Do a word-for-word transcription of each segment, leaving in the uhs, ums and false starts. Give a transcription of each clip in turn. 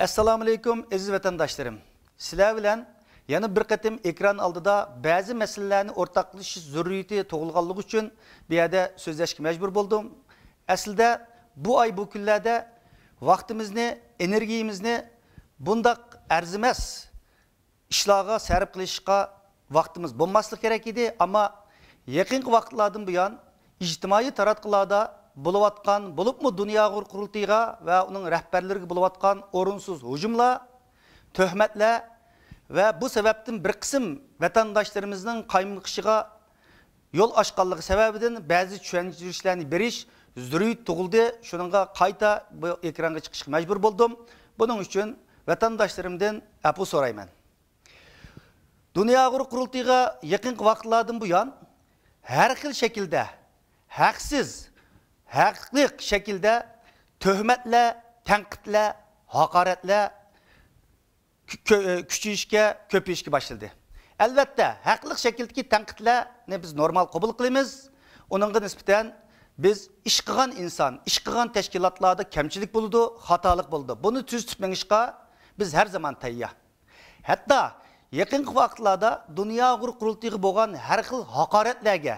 ئەسسالامۇئەلەيكۇم، ئەزىز ۋەتەنداشلىرىم. سىلەر بىلەن يەنە بىر قېتىم ئېكران ئالدىدا بەزى مەسىلىلەرنى ئورتاقلىشىش زۆرۈرىيىتى تۇغۇلغانلىقى ئۈچۈن بۇ يەردە سۆزلەشكە مەجبۇر بولدۇم. ئەسلىدە بۇ ئاي، بۇ كۈنلەردە ۋاقتىمىزنى، ئېنېرگىيىمىزنى بۇنداق ئەرزىمەس ئىشلارغا سەرپ قىلىشقا ۋاقتىمىز بولماسلىقى كېرەك ئىدى، ئەمما يېقىنقى ۋاقىتلاردىن بۇيان ئىجتىمائىي تاراتقۇلاردا بولۇۋاتقان، بولۇپمۇ دۇنيا ئۇيغۇر قۇرۇلتىيىغا ۋە ئۇنىڭ رەھبەرلىرىگە بولۇۋاتقان ئورۇنسىز ھۇجۇملار، تۆھمەتلەر ۋە بۇ سەۋەبتىن بىر قىسىم ۋەتەنداشلىرىمىزنىڭ قايمىقىشىغا يول ئاچقانلىقى سەۋەبىدىن بەزى چۈشەندۈرۈشلەرنى بېرىش زۆرۈرىيىتى تۇغۇلدى. شۇنىڭغا قايتا بۇ ئېكرانغا چىقىشقا مەجبۇر بولدۇم. بۇنىڭ ئۈچۈن ۋەتەنداشلىرىمدىن ئەپۇ سورايمەن. دۇنيا ئۇيغۇر قۇرۇلتىيىغا يېقىنقى ۋاقىتلاردىن بۇيان ھەر خىل شەكىلدە، ھەقسىز، ھەقلىق شەكىلدە تۆھمەتلەر، تەنقىدلەر، ھاقارەتلەر كۈ-، كۈ-، كۈچىيىشكە، كۆپىيىشكە باشلىدى. ئەلۋەتتە، ھەقلىق شەكىلدىكى تەنقىدلەرنى بىز نورمال قوبۇل قىلىمىز. ئۇنىڭغا نىسبەتەن بىز ئىش قىلغان ئىنسان، ئىش قىلغان تەشكىلاتلاردا كەمچىلىك بولىدۇ، خاتالىق بولىدۇ. بۇنى تۈزىتىپ مېڭىشقا بىز ھەر زامان تەييار. ھەتتا يېقىنقى ۋاقىتلاردا دۇنيا ئۇيغۇر قۇرۇلتىيىغا بولغان ھەر خىل ھاقارەتلەرگە،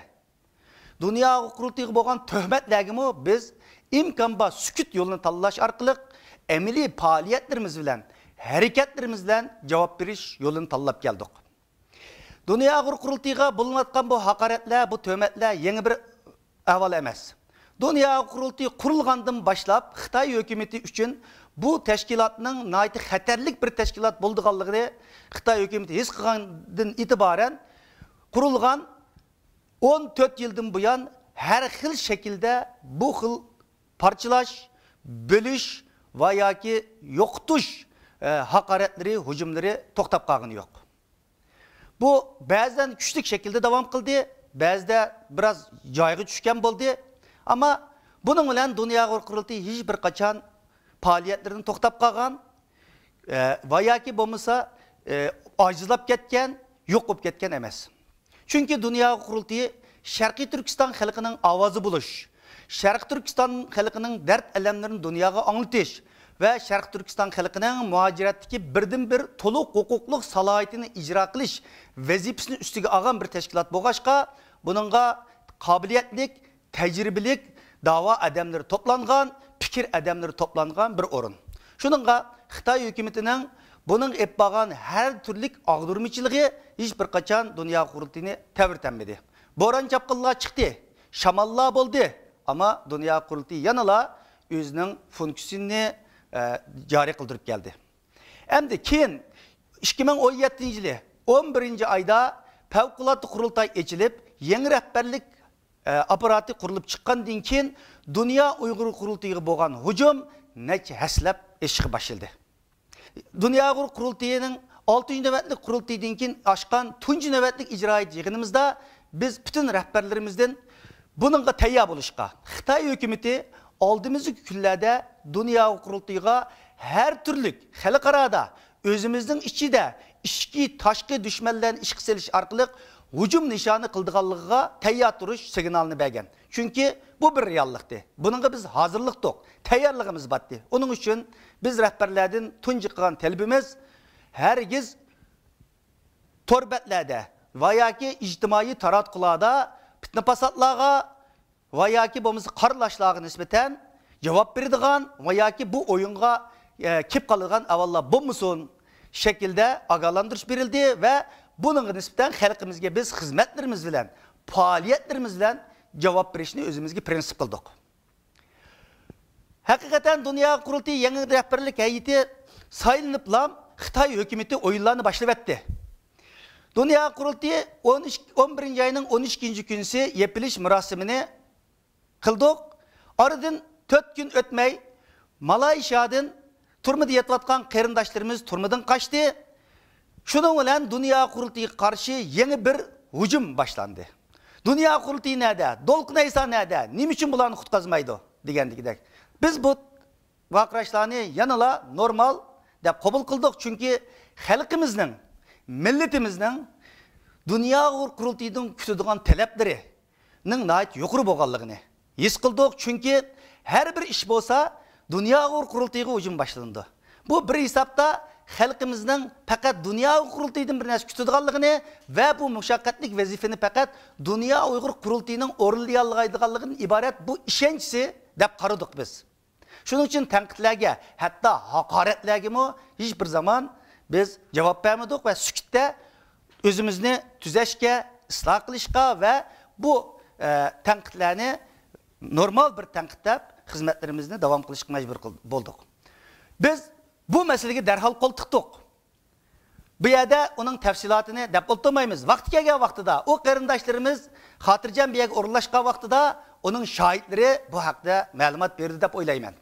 دۇنيا ئۇيغۇر قۇرۇلتىيىغا بولغان تۆھمەتلەرگىمۇ بىز ئىمكان بار سۈكۈت يولىنى تاللاش ئارقىلىق ئەمەلىي پائالىيەتلىرىمىز بىلەن، ھەرىكەتلىرىمىز بىلەن جاۋاب بېرىش يولىنى تاللاپ كەلدۇق. دۇنيا ئۇيغۇر قۇرۇلتىيىغا بولۇنۇۋاتقان بۇ ھاقارەتلەر، بۇ تۆھمەتلەر يېڭى بىر ئەھۋال ئەمەس. دۇنيا ئۇيغۇر قۇرۇلتىيى قۇرۇلغاندىن باشلاپ خىتاي ھۆكۈمىتى ئۈچۈن بۇ تەشكىلاتنىڭ ناھايىتى خەتەرلىك بىر تەشكىلات بولىدىغانلىقىنى خىتاي ھۆكۈمىتى ھېس قىلغاندىن ئېتىبارەن قۇرۇلغان ئون تۆت يىلدىن بۇيان ھەر خىل شەكىلدە بۇ خىل پارچىلاش، بۆلۈش ۋە ياكى يوقىتىش، ئە، ھاقارەتلىرى، ھۇجۇملىرى توختاپ قالغىنى يوق. بۇ بەزىدە كۈچلۈك شەكىلدە داۋام قىلدى، بەزىدە بىراز جايغا چۈشكەن بولدى. ئەمما بۇنىڭ بىلەن دۇنيا ئۇيغۇر قۇرۇلتىيى ھېچ بىر قاچان پائالىيەتلىرىدىن توختاپ قالغان، ئە، ۋە ياكى بولمىسا، ئە، ئاجىزلاپ كەتكەن، يوق بولۇپ كەتكەن ئەمەس. چۈنكى دۇنيا قۇرۇلتىيى شەرقىي تۈركىستان خەلقىنىڭ ئاۋازى بولۇش، شەرقىي تۈركىستان خەلقىنىڭ دەرد-ئەلەملىرىنى دۇنياغا ئاڭلىتىش ۋە شەرقىي تۈركىستان خەلقىنىڭ مۇھاجىرەتتىكى بىردىنبىر تولۇق ھوقۇقلۇق سالاھىيىتىنى ئىجرا قىلىش ۋەزىپىسىنى ئۈستىگە ئالغان بىر تەشكىلات بولغاچقا، بۇنىڭغا قابىلىيەتلىك، تەجرىبىلىك داۋا ئادەملىرى توپلانغان، پىكىر ئادەملىرى توپلانغان بىر ئورۇن. شۇنىڭغا خىتاي ھۆكۈمىتىنىڭ بۇنىڭغا ئېلىپ بارغان ھەر تۈرلۈك ئاغدۇرمىچىلىقى ھېچ بىر قاچان دۇنيا قۇرۇلتىيىنى تەۋرىتەلمىدى. بوران-چاپقۇنلار چىقتى، شاماللار بولدى، ئەمما دۇنيا قۇرۇلتىيى يەنىلا ئۆزىنىڭ فۇنكسىيىسىنى، ئە، جارى قىلدۇرۇپ كەلدى. ئەمدى كېيىن ئىككى مىڭ ئون يەتتىنچى يىلى ئون بىرىنچى ئايدا پەۋقۇلئاددە قۇرۇلتاي ئېچىلىپ، يېڭى رەھبەرلىك ئاپپاراتى قۇرۇلۇپ چىققاندىن كېيىن، دۇنيا ئۇيغۇر قۇرۇلتىيىغا بولغان ھۇجۇم نەچچە ھەسسىلەپ ئېشىشقا باشلىدى. دۇنيا ئۇيغۇر قۇرۇلتىيىنىڭ ئالتىنچى نۆۋەتلىك قۇرۇلتىيىدىن كېيىن ئاچقان تۇنجى نۆۋەتلىك ئىجرائىيە يىغىنىمىزدا بىز پۈتۈن رەھبەرلىرىمىزدىن بۇنىڭغا تەييار بولۇشقا، خىتاي ھۆكۈمىتى ئالدىمىزدىكى كۈنلەردە دۇنيا ئۇيغۇر قۇرۇلتىيىغا ھەر تۈرلۈك خەلقئارادا ئۆزىمىزنىڭ ئىچىدە ئىچكى، تاشقى دۈشمەنلەرنى ئىشقا سېلىش ئارقىلىق ھۇجۇم نىشانى قىلىدىغانلىقىغا تەييار تۇرۇش سىگنالىنى بەرگەن. چۈنكى بۇ بىر رېئاللىقتى. بۇنىڭغا بىز ھازىرلىقتۇق، تەييارلىقىمىز بارتتى. ئۇنىڭ ئۈچۈن بىز رەھبەرلەردىن تۇنجى قىلغان تەلىپىمىز، ھەرگىز تور بەتلەردە ۋە ياكى ئىجتىمائىي تاراتقۇلاردا پىتنە-پاساتلارغا ۋە ياكى بولمىسا قارىلاشلارغا نىسبەتەن جاۋاب بېرىدىغان ۋە ياكى بۇ ئويۇنغا، ئە، كېلىپ قالىدىغان ئەھۋاللار بولمىسۇن شەكلىدە ئاگاھلاندۇرۇش بېرىلدى ۋە بۇنىڭغا نىسبەتەن خەلقىمىزگە بىز خىزمەتلىرىمىز بىلەن، پائالىيەتلىرىمىز بىلەن جاۋاب بېرىشنى ئۆزىمىزگە پرىنسىپ قىلدۇق. ھەقىقەتەن دۇنيا قۇرۇلتىيى يېڭى رەھبەرلىك ھەيئىتى سايلىنىپلا خىتاي ھۆكۈمىتى ئويۇنلارنى باشلىۋەتتى. دۇنيا قۇرۇلتىيى ئون ئۈچ، ئون بىرىنچى ئاينىڭ ئون ئىككىنچى كۈنىسى يېپىلىش مۇراسىمىنى قىلدۇق. ئارىدىن تۆت كۈن ئۆتمەي، مالايشىيادىن تۈرمىدە يېتىۋاتقان قېرىنداشلىرىمىز تۈرمىدىن قاچتى. شۇنىڭ بىلەن دۇنيا قۇرۇلتىيىغا قارشى يېڭى بىر ھۇجۇم باشلاندى. دۇنيا قۇرۇلتىيى نەدە؟ دولقۇن ئەيسا نەدە؟ نېمە ئۈچۈن بۇلارنى قۇتقازمايدۇ؟ دېگەندىكىدەك. بىز بۇ ۋارقىراشلارنى يەنىلا نورمال دەپ قوبۇل قىلدۇق، چۈنكى خەلقىمىزنىڭ، مىللىتىمىزنىڭ دۇنيا ئۇيغۇر قۇرۇلتىيىدىن كۈتىدىغان تەلەپلىرىنىڭ ناھايىتى يۇقىرى بولغانلىقىنى ھېس قىلدۇق، چۈنكى ھەر بىر ئىش بولسا دۇنيا ئۇيغۇر قۇرۇلتىيىغا ھۇجۇم باشلىنىدۇ. بۇ بىر ھېسابتا خەلقىمىزنىڭ پەقەت دۇنيا قۇرۇلتىيىدىن بىر نەرسە كۈتىدىغانلىقىنى ۋە بۇ مۇشەققەتلىك ۋەزىپىنى پەقەت دۇنيا ئۇيغۇر قۇرۇلتىيىنىڭ ئورۇنلىيالىغايدىغانلىقىنى ئىبارەت بۇ ئىشەنچىسى دەپ قارىدۇق بىز. شۇنىڭ ئۈچۈن تەنقىدلەرگە، ھەتتا ھاقارەتلەرگىمۇ ھېچ بىر زامان بىز جاۋاب بەرمىدۇق ۋە سۈكۈتتە ئۆزىمىزنى تۈزەشكە، ئىسلاھ قىلىشقا ۋە بۇ، ئە، تەنقىدلەرنى نورمال بىر تەنقىد دەپ خىزمەتلىرىمىزنى داۋام قىلىشقا مەجبۇر قىل-، بولدۇق. بىز بۇ مەسىلىگە دەرھال قول تىقتۇق. بۇ يەردە ئۇنىڭ تەپسىلاتىنى دەپ ئولتۇرمايمىز. ۋاقتى كەلگەن ۋاقتىدا، ئۇ قېرىنداشلىرىمىز خاتىرجەم بىر يەرگە ئورۇنلاشقان ۋاقتىدا ئۇنىڭ شاھىتلىرى بۇ ھەقتە مەلۇمات بېرىدۇ دەپ ئويلايمەن.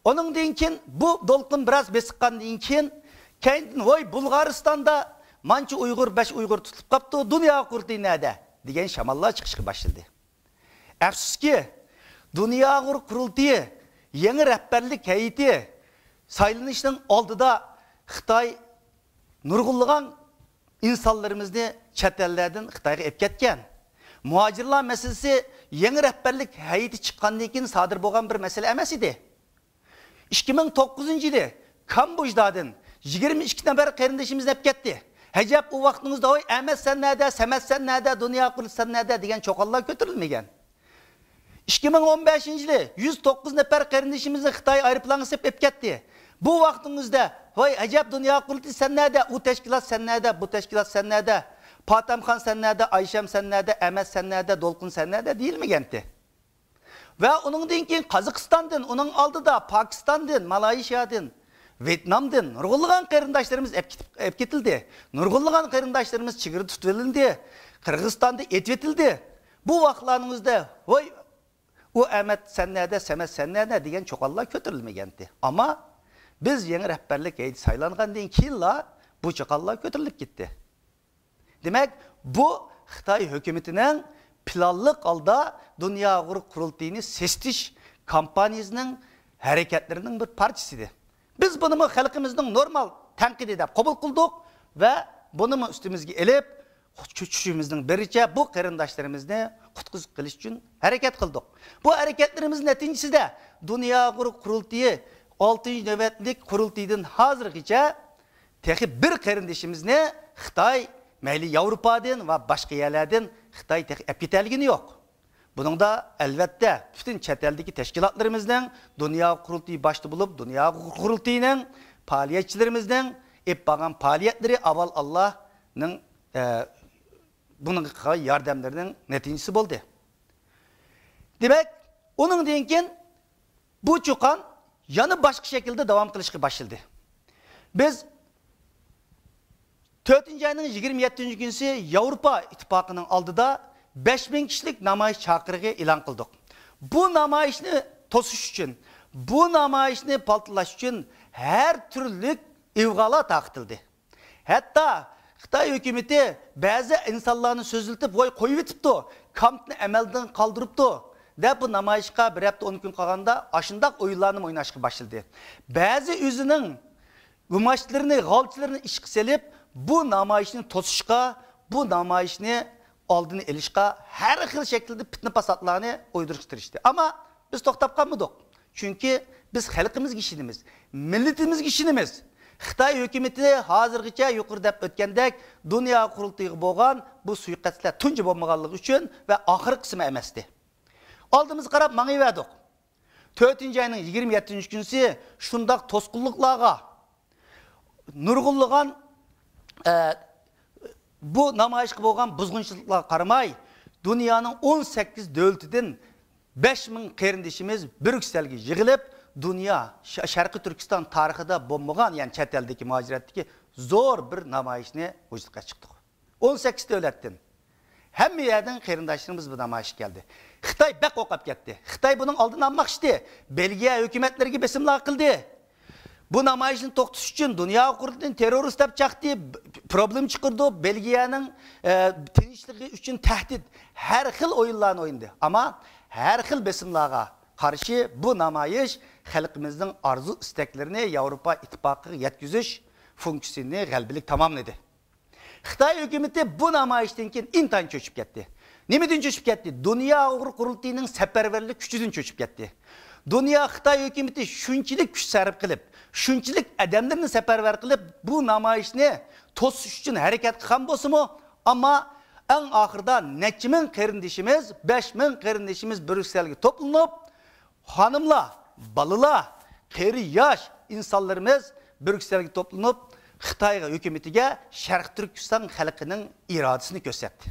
ئۇنىڭدىن كېيىن بۇ دولقۇن بىراز بېسىققاندىن كېيىن، كەينىدىن، ۋاي، بۇلغارىستاندا مانچە ئۇيغۇر، بەش ئۇيغۇر تۇتۇلۇپ قاپتۇ، دۇنيا قۇرۇلتىيى نەدە؟ دېگەن شاماللار چىقىشقا باشلىدى. ئەپسۇسكى، دۇنيا ئۇيغۇر قۇرۇلتىيى يېڭى رەھبەرلىك ھەيئىتى سايلىنىشنىڭ ئالدىدا خىتاي نۇرغۇنلىغان ئىنسانلىرىمىزنى چەت ئەللەردىن خىتايغا ئېلىپ كەتكەن. مۇھاجىرلار مەسىلىسى يېڭى رەھبەرلىك ھەيئىتى چىققاندىن كېيىن سادىر بولغان بىر مەسىلە ئەمەس ئىدى. ئىككى مىڭ توققۇزىنچى يىلى كامبودژادىن يىگىرمە ئىككى نەپەر قېرىندىشىمىزنى ئەپ كەتتى. ئەجەب، ئۇ ۋاقتىڭىزدا، ۋاي، ئەمەت سەن نەدە، سەمەت سەن نەدە، دۇنيا قۇرۇلتىيى سەن نەدە دېگەن چوقانلار كۆتۈرۈلمىگەن. ئىككى مىڭ ئون بەشىنچى يىلى يۈز توققۇز نەپەر قېرىندىشىمىزنى خىتاي ئايروپىلانغا سېلىپ ئەپ كەتتى. بۇ ۋاقتىڭىزدا، ۋاي، ئەجەب، دۇنيا قۇرۇلتىيى سەن نەدە، ئۇ تەشكىلات سەن نەدە، بۇ تەشكىلات سەن نەدە، پاتەمخان سەن نەدە، ئايشەم سەن نەدە، ئەمەت سەن نەدە، دولقۇن سەن نەدە دېيىلمىگەنتى. ۋە ئۇنىڭدىن كېيىن قازاقىستاندىن، ئۇنىڭ ئالدىدا پاكىستاندىن، مالايشىيادىن، ۋيېتنامدىن نۇرغۇنلىغان قېرىنداشلىرىمىز ئەپ كېتىپ، ئەپ كېتىلدى. نۇرغۇنلىغان قېرىنداشلىرىمىز چېگرىدا تۇتۇۋېلىندى، قىرغىزىستاندا ئېتىۋېتىلدى. بۇ ۋاقىتلارنىڭ ئۆزىدە، ۋاي، ئۇ ئەمەت سەن نەدە، سەمەت سەن نەدە دېگەن چوقانلار كۆتۈرۈلمىگەنتى. ئەمما بىز يېڭى رەھبەرلىك ھەيئىتى سايلانغاندىن كېيىنلا بۇ چوقانلار كۆتۈرۈلۈپ كېتتى. دېمەك، بۇ خىتاي ھۆكۈمىتىنىڭ پىلانلىق ھالدا دۇنيا ئۇيغۇر قۇرۇلتىيىنى سېسىتىش كامپانىيىسىنىڭ ھەرىكەتلىرىنىڭ بىر پارچىسى ئىدى. بىز بۇنىمۇ خەلقىمىزنىڭ نورمال تەنقىدى دەپ قوبۇل قىلدۇق ۋە بۇنىمۇ ئۈستىمىزگە ئېلىپ، كۈچىمىزنىڭ بىرىچە بۇ قېرىنداشلىرىمىزنى قۇتقۇزۇپ قېلىش ئۈچۈن ھەرىكەت قىلدۇق. بۇ ھەرىكەتلىرىمىز نەتىجىسىدە دۇنيا ئۇيغۇر قۇرۇلتىيى ئالتىنچى نۆۋەتلىك قۇرۇلتىيىدىن ھازىرغىچە تېخى بىر قېرىندىشىمىزنى خىتاي، مەيلى ياۋروپادىن ۋە باشقا يەرلەردىن خىتاي تېخى ئەپ كېتەلىگىنى يوق. بۇنىڭدا، ئەلۋەتتە، پۈتۈن چەت ئەلدىكى تەشكىلاتلىرىمىزنىڭ، دۇنيا قۇرۇلتىيى باشتا بولۇپ، دۇنيا قۇرۇلتىيىنىڭ پائالىيەتچىلىرىمىزنىڭ ئېلىپ بارغان پائالىيەتلىرى ئاۋۋال ئاللانىڭ، ئە، بۇنىڭغا قىلغان ياردەملىرىنىڭ نەتىجىسى بولدى. دېمەك، ئۇنىڭدىن كېيىن بۇ چۇقان يەنە باشقا شەكىلدە داۋام قىلىشقا باشلىدى. بىز تۆتىنچى ئاينىڭ يىگىرمە يەتتىنچى كۈنىسى ياۋروپا ئىتتىپاقىنىڭ ئالدىدا بەش مىڭ كىشىلىك نامايىش چاقىرىقى ئېلان قىلدۇق. بۇ نامايىشنى توسۇش ئۈچۈن، بۇ نامايىشنى پالتىلاش ئۈچۈن ھەر تۈرلۈك ئىغۋالار تارقىتىلدى. ھەتتا خىتاي ھۆكۈمىتى بەزى ئىنسانلارنى سۆزلىتىپ، ۋاي، قويۇۋېتىپتۇ، كامپنى ئەمەلدىن قالدۇرۇپتۇ، دەپ بۇ نامايىشقا بىر ھەپتە ئون كۈن قالغاندا ئاشۇنداق ئويۇنلارنىمۇ ئويناشقا باشلىدى. بەزى ئۆزىنىڭ گۇماشتىلىرىنى، غالچىلىرىنى ئىشقا سېلىپ، بۇ نامايىشنى توسۇشقا، بۇ نامايىشنى ئالدىنى ئېلىشقا ھەر خىل شەكىلدە پىتنە-پاساتلارنى ئويدۇرۇشقا تىرىشتى. ئەمما بىز توختاپ قالمىدۇق. چۈنكى بىز خەلقىمىزگە ئىشىنىمىز، مىللىتىمىزگە ئىشىنىمىز. خىتاي ھۆكۈمىتى ھازىرغىچە يۇقىرىدا دەپ ئۆتكەندەك دۇنيا قۇرۇلتىيىغا بولغان بۇ سۇيىقەستلەر تۇنجى بولمىغانلىقى ئۈچۈن ۋە ئاخىرقىسىمۇ ئەمەستى. ئالدىمىزغا قاراپ ماڭىۋەردۇق. تۆتىنچى ئاينىڭ يىگىرمە يەتتىنچى كۈنىسى شۇنداق توسقۇنلۇقلارغا، نۇرغۇنلىغان، ئە، بۇ نامايىشقا بولغان بۇزغۇنچىلىقلارغا قارىماي، دۇنيانىڭ ئون سەككىز دۆلىتىدىن بەش مىڭ قېرىندىشىمىز بريۇكسېلگە يىغىلىپ، دۇنيا، شە-، شەرقىي تۈركىستان تارىخىدا بولمىغان، يەنى چەت ئەلدىكى مۇھاجىرەتتىكى زور بىر نامايىشنى ۋۇجۇدقا چىقتۇق. ئون سەككىز دۆلەتتىن، ھەممە يەردىن قېرىنداشلىرىمىز بۇ نامايىشقا كەلدى. خىتاي بەك قورقۇپ كەتتى. خىتاي بۇنىڭ ئالدىنى ئالماقچى ئىدى. بېلگىيە ھۆكۈمەتلىرىگە بېسىملار قىلدى. بۇ نامايىشنى توختىتىش ئۈچۈن دۇنيا قۇرۇلتىيىنى تېررورىست دەپ چاقتى، پروبلېما چىقىرىدۇ، بېلگىيەنىڭ، ئە، تىنچلىقى ئۈچۈن تەھدىت، ھەر خىل ئويۇنلارنى ئوينىدى. ئەمما ھەر خىل بېسىملارغا قارشى بۇ نامايىش خەلقىمىزنىڭ ئارزۇ ئىستەكلىرىنى ياۋروپا ئىتتىپاقىغا يەتكۈزۈش فۇنكسىيىسىنى غەلىبىلىك تاماملىدى. خىتاي ھۆكۈمىتى بۇ نامايىشتىن كېيىن ئىنتايىن چۆچۈپ كەتتى. نېمىدىن چۆچۈپ كەتتى؟ دۇنيا ئۇيغۇر قۇرۇلتىيىنىڭ سەپەرۋەرلىك كۈچىدىن چۆچۈپ كەتتى. دۇنيا خىتاي ھۆكۈمىتى شۇنچىلىك كۈچ سەرپ قىلىپ، شۇنچىلىك ئادەملىرىنى سەپەرۋەر قىلىپ، بۇ نامايىشنى توسۇش ئۈچۈن ھەرىكەت قىلغان بولسىمۇ، ئەمما ئەڭ ئاخىرىدا نەچچە مىڭ قېرىندىشىمىز، بەش مىڭ قېرىندىشىمىز بريۇسسېلگە توپلىنىپ، خانىملار، بالىلار، قېرى ياش ئىنسانلىرىمىز بريۇسسېلگە توپلىنىپ، خىتاي ھۆكۈمىتىگە شەرقىي تۈركىستان خەلقىنىڭ ئىرادىسىنى كۆرسەتتى.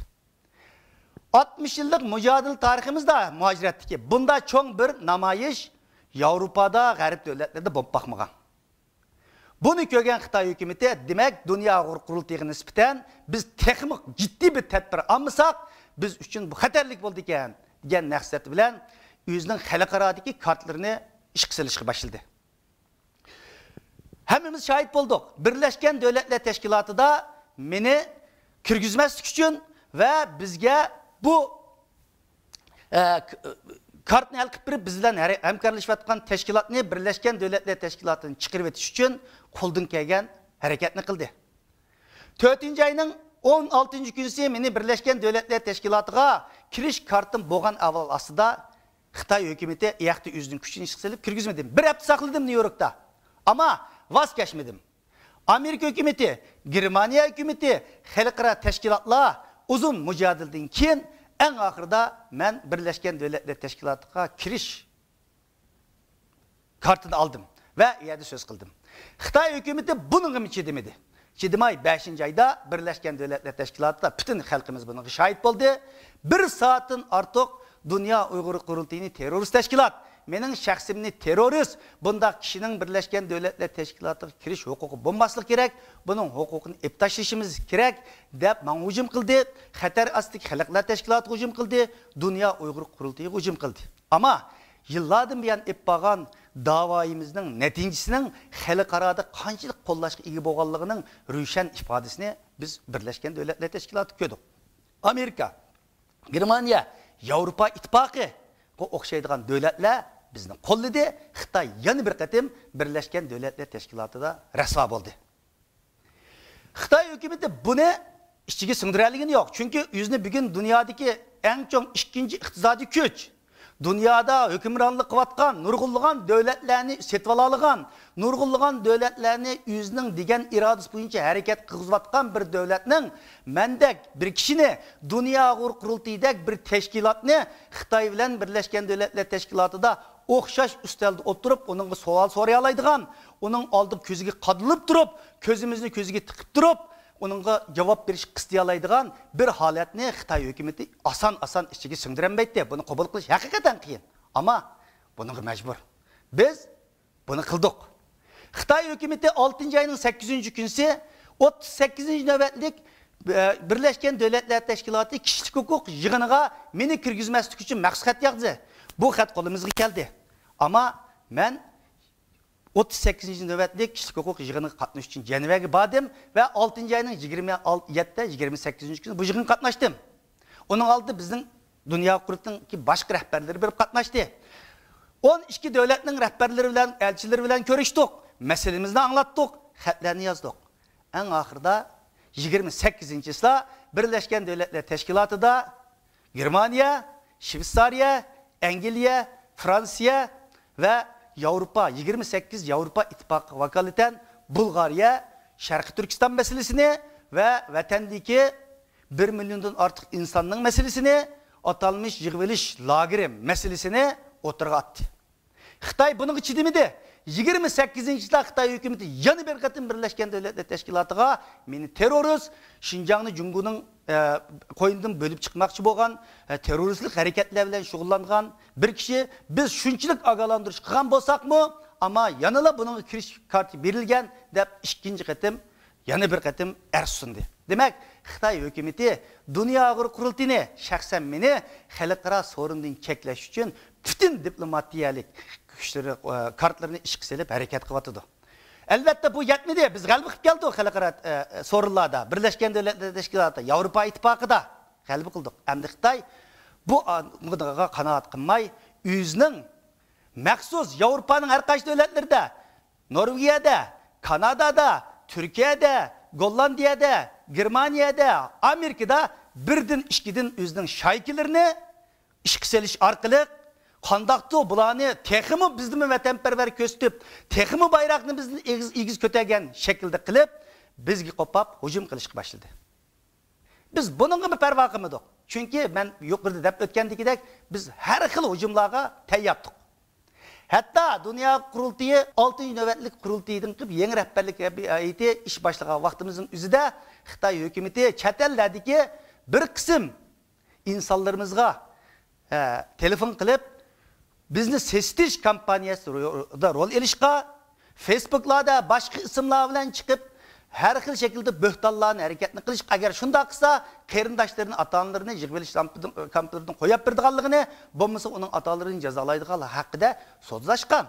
ئاتمىش يىللىق مۇجادىلە تارىخىمىزدا مۇھاجىرەتتىكى بۇنداق چوڭ بىر نامايىش ياۋروپادا، غەرب دۆلەتلىرىدە بولۇپ باقمىغان. بۇنى كۆرگەن خىتاي ھۆكۈمىتى، دېمەك، دۇنيا ئۇيغۇر قۇرۇلتىيىغا نىسبەتەن بىز تېخىمۇ جىددىي بىر تەدبىر ئالمىساق، بىز ئۈچۈن بۇ خەتەرلىك بولىدىكەن، دېگەن مەقسەت بىلەن ئۆزىنىڭ خەلقئارادىكى كارتىلىرىنى ئىشقا سېلىشقا باشلىدى. ھەممىمىز شاھىت بولدۇق. بىرلەشكەن دۆلەتلەر تەشكىلاتىدا مېنى كىرگۈزمەسلىك ئۈچۈن ۋە بىزگە بۇ، ئە، ك-، كارتىنى ھەل قىلىپ بېرىپ، بىز بىلەن ھەر-، ھەمكارلىشىۋاتقان تەشكىلاتنى، بىرلەشكەن دۆلەتلەر تەشكىلاتىنى چىقىرىۋېتىش ئۈچۈن قولدىن كەلگەن ھەرىكەتنى قىلدى. تۆتىنچى ئاينىڭ ئون ئالتىنچى كۈنىسى مېنى بىرلەشكەن دۆلەتلەر تەشكىلاتىغا كىرىش كارتىم بولغان ئەھۋال ئاستىدا خىتاي ھۆكۈمىتى ئېيەقتە ئۆزىنىڭ كۈچىنى ئىشقا سېلىپ كىرگۈزمىدىم. بىر ھەپتە ساقلىدىم نيۇ يوركتا. ئەمما ۋاز كەچمىدىم. ئامېرىكا ھۆكۈمىتى، گېرمانىيە ھۆكۈمىتى، خەلقئارا تەشكىلاتلار ئۇزۇن مۇجادىلىدىن كېيىن، ئەڭ ئاخىرىدا مەن بىرلەشكەن دۆلەتلەر تەشكىلاتىغا كىرىش كارتىنى ئالدىم ۋە ئۇ يەردە سۆز قىلدىم. خىتاي ھۆكۈمىتى بۇنىڭغىمۇ چىدىمىدى. چىدىماي، بەشىنچى ئايدا بىرلەشكەن دۆلەتلەر تەشكىلاتىدا پۈتۈن خەلقىمىز بۇنىڭغا شاھىت بولدى. بىر سائەتتىن ئارتۇق دۇنيا ئۇيغۇر قۇرۇلتىيىنى تېررورىست تەشكىلات، مېنىڭ شەخسىمنى تېررورىست، بۇنداق كىشىنىڭ بىرلەشكەن دۆلەتلەر تەشكىلاتىغا كىرىش ھوقۇقى بولماسلىقى كېرەك، بۇنىڭ ھوقۇقىنى ئېلىپ تاشلىشىمىز كېرەك، دەپ ماڭا ھۇجۇم قىلدى. خەتەر ئاستىدىكى خەلقلەر تەشكىلاتىغا ھۇجۇم قىلدى. دۇنيا ئۇيغۇر قۇرۇلتىيىغا ھۇجۇم قىلدى. ئەمما يىللاردىن بۇيان ئېلىپ بارغان داۋايىمىزنىڭ نەتىجىسىنىڭ خەلقئارادا قانچىلىك قوللاشقا ئىگە بولغانلىقىنىڭ روشەن ئىپادىسىنى بىز بىرلەشكەن دۆلەتلەر تەشكىلاتىدا كۆردۇق. ئامېرىكا، گېرمانىيە، ياۋروپا ئىتتىپاقىغا ئوخشايدىغان دۆلەتلەر بىزنى قوللىدى. خىتاي يەنە بىر قېتىم بىرلەشكەن دۆلەتلەر تەشكىلاتىدا رەسۋا بولدى. خىتاي ھۆكۈمىتى بۇنى ئىچىگە سىڭدۈرەلىگىنى يوق. چۈنكى ئۆزىنى بۈگۈن دۇنيادىكى ئەڭ چوڭ ئىككىنچى ئىقتىسادىي كۈچ، دۇنيادا ھۆكۈمرانلىق قىلىۋاتقان، نۇرغۇنلىغان دۆلەتلەرنى سېتىۋالالىغان، نۇرغۇنلىغان دۆلەتلەرنى ئۆزىنىڭ دېگەن ئىرادىسى بويىچە ھەرىكەت قىلغۇزۇۋاتقان بىر دۆلەتنىڭ مەندەك بىر كىشىنى دۇنيا ئۇيغۇر قۇرۇلتىيىدەك بىر تەشكىلاتنى خىتاي بىلەن بىرلەشكەن دۆلەتلەر تەشكىلاتىدا ئوخشاش ئۈستەلدە ئولتۇرۇپ، ئۇنىڭغا سوئال سورايالايدىغان، ئۇنىڭ ئالدىغا كۆزىگە قادىلىپ تۇرۇپ، كۆزىمىزنى كۆزىگە تىقىپ تۇرۇپ، ئۇنىڭغا جاۋاب بېرىشكە قىستىيالايدىغان بىر ھالەتنى خىتاي ھۆكۈمىتى ئاسان-ئاسان ئىچىگە سىڭدۈرەلمەيتتى. بۇنى قوبۇل قىلىش ھەقىقەتەن قىيىن. ئەمما بۇنىڭغا مەجبۇر. بىز بۇنى قىلدۇق. خىتاي ھۆكۈمىتى ئالتىنچى ئاينىڭ سەككىزىنچى كۈنىسى ئوتتۇز سەككىزىنچى نۆۋەتلىك، ئە، بىرلەشكەن دۆلەتلەر تەشكىلاتى كىشىلىك ھوقۇق يىغىنىغا مېنى كىرگۈزمەسلىك ئۈچۈن مەخسۇس خەت يازدى. بۇ خەت قولىمىزغا كەلدى. ئەمما مەن ئوتتۇز سەككىزىنچى نۆۋەتلىك كىشىلىك ھوقۇق يىغىنىغا قاتنىشىش ئۈچۈن جەنۋەگە باردىم ۋە ئالتىنچى ئاينىڭ يىگىرمە يەتتە، يىگىرمە سەككىزىنچى كۈنى بۇ يىغىنغا قاتناشتىم. ئۇنىڭ ئالدىدا بىزنىڭ دۇنيا قۇرۇلتىيىنىڭكى باشقا رەھبەرلىرى بېرىپ قاتناشتى. ئون ئىككى دۆلەتنىڭ رەھبەرلىرى بىلەن، ئەلچىلىرى بىلەن كۆرۈشتۇق، مەسىلىمىزنى ئاڭلاتتۇق، خەتلەرنى يازدۇق. ئەڭ ئاخىرىدا يىگىرمە سەككىزىنچى چىسلا بىرلەشكەن دۆلەتلەر تەشكىلاتىدا گېرمانىيە، شۋېتسارىيە، ئەنگلىيە، فرانسىيە ۋە ياۋروپا، يىگىرمە سەككىز ياۋروپا ئىتتىپاقىغا ۋاكالىتەن بۇلغارىيە شەرقىي تۈركىستان مەسىلىسىنى ۋە ۋەتەندىكى بىر مىليوندىن ئارتۇق ئىنساننىڭ مەسىلىسىنى، ئاتالمىش يىغىۋېلىش لاگېرى مەسىلىسىنى ئوتتۇرىغا ئاتتى. خىتاي بۇنىڭغا چىدىمىدى. يىگىرمە سەككىزىنچى يىلدا خىتاي ھۆكۈمىتى يەنە بىر قېتىم بىرلەشكەن دۆلەتلەر تەشكىلاتىغا مېنى تېررورىست، شىنجاڭنى جۇڭگونىڭ، ئە، قوينىدىن بۆلۈپ چىقماقچى بولغان، ئە، تېررورىستلىق ھەرىكەتلەر بىلەن شۇغۇللانغان بىر كىشى، بىز شۇنچىلىك ئاگاھلاندۇرۇش قىلغان بولساقمۇ، ئەمما يەنىلا بۇنىڭغا كىرىش كارتى بېرىلگەن، دەپ ئىككىنچى قېتىم يەنە بىر قېتىم ئەرز سۇندى. دېمەك، خىتاي ھۆكۈمىتى دۇنيا ئۇيغۇر قۇرۇلتىيىنى، شەخسەن مېنى خەلقئارا سورۇندىن چەكلەش ئۈچۈن پۈتۈن دىپلوماتىيەلىك كۈچلىرى، ئە، كارتلىرىنى ئىشقا سېلىپ ھەرىكەت قىلىۋاتىدۇ. ئەلۋەتتە، بۇ يەتمىدى. بىز غەلىبە قىلىپ كەلدۇق خەلقئارا، ئە، سورۇنلاردا، بىرلەشكەن دۆلەتلەر تەشكىلاتىدا، ياۋروپا ئىتتىپاقىدا غەلىبە قىلدۇق. ئەمدى خىتاي بۇ، ئا، بۇنىڭغا قانائەت قىلماي، ئۆزىنىڭ مەخسۇس ياۋروپانىڭ ھەر قايسى دۆلەتلىرىدە، نورۋېگىيەدە، كانادادا، تۈركىيەدە، گوللاندىيەدە، گېرمانىيەدە، ئامېرىكىدا بىردىن، ئىككىدىن ئۆزىنىڭ شايكىلىرىنى ئىشقا سېلىش ئارقىلىق قانداقتۇ بۇلارنى تېخىمۇ بىزدىنمۇ ۋەتەنپەرۋەر كۆرسىتىپ، تېخىمۇ بايراقنى بىزدىن ئېگىز، ئېگىز كۆتەرگەن شەكىلدە قىلىپ، بىزگە قوپاپ ھۇجۇم قىلىشقا باشلىدى. بىز بۇنىڭغىمۇ پەرۋا قىلمىدۇق. چۈنكى مەن يۇقىرىدا دەپ ئۆتكەندىكىدەك، بىز ھەر خىل ھۇجۇملارغا تەيياردۇق. ھەتتا دۇنيا قۇرۇلتىيى ئالتىنچى نۆۋەتلىك قۇرۇلتىيىدىن قىلىپ، يېڭى رەھبەرلىك ھەيئىتى ئىش باشلىغان ۋاقتىمىزنىڭ ئۆزىدە خىتاي ھۆكۈمىتى چەت ئەللەردىكى بىر قىسىم ئىنسانلىرىمىزغا، ھە، تېلېفون قىلىپ، بىزنى سېسىتىش كامپانىيەسىدە رول ئېلىشقا، فېيسبۇكلاردا باشقا ئىسىملار بىلەن چىقىپ، ھەر خىل شەكىلدە بۆھتانلارنى ھەرىكەتنى قىلىشقا، ئەگەر شۇنداق قىلسا، قېرىنداشلىرىنى، ئاتا-ئانىلىرىنى يىغىۋېلىش كامپلىرىدىن قويۇپ بېرىدىغانلىقىنى، بولمىسا ئۇنىڭ ئاتا-ئانىلىرىنى جازالايدىغانلىقى ھەققىدە سۆزلەشكەن.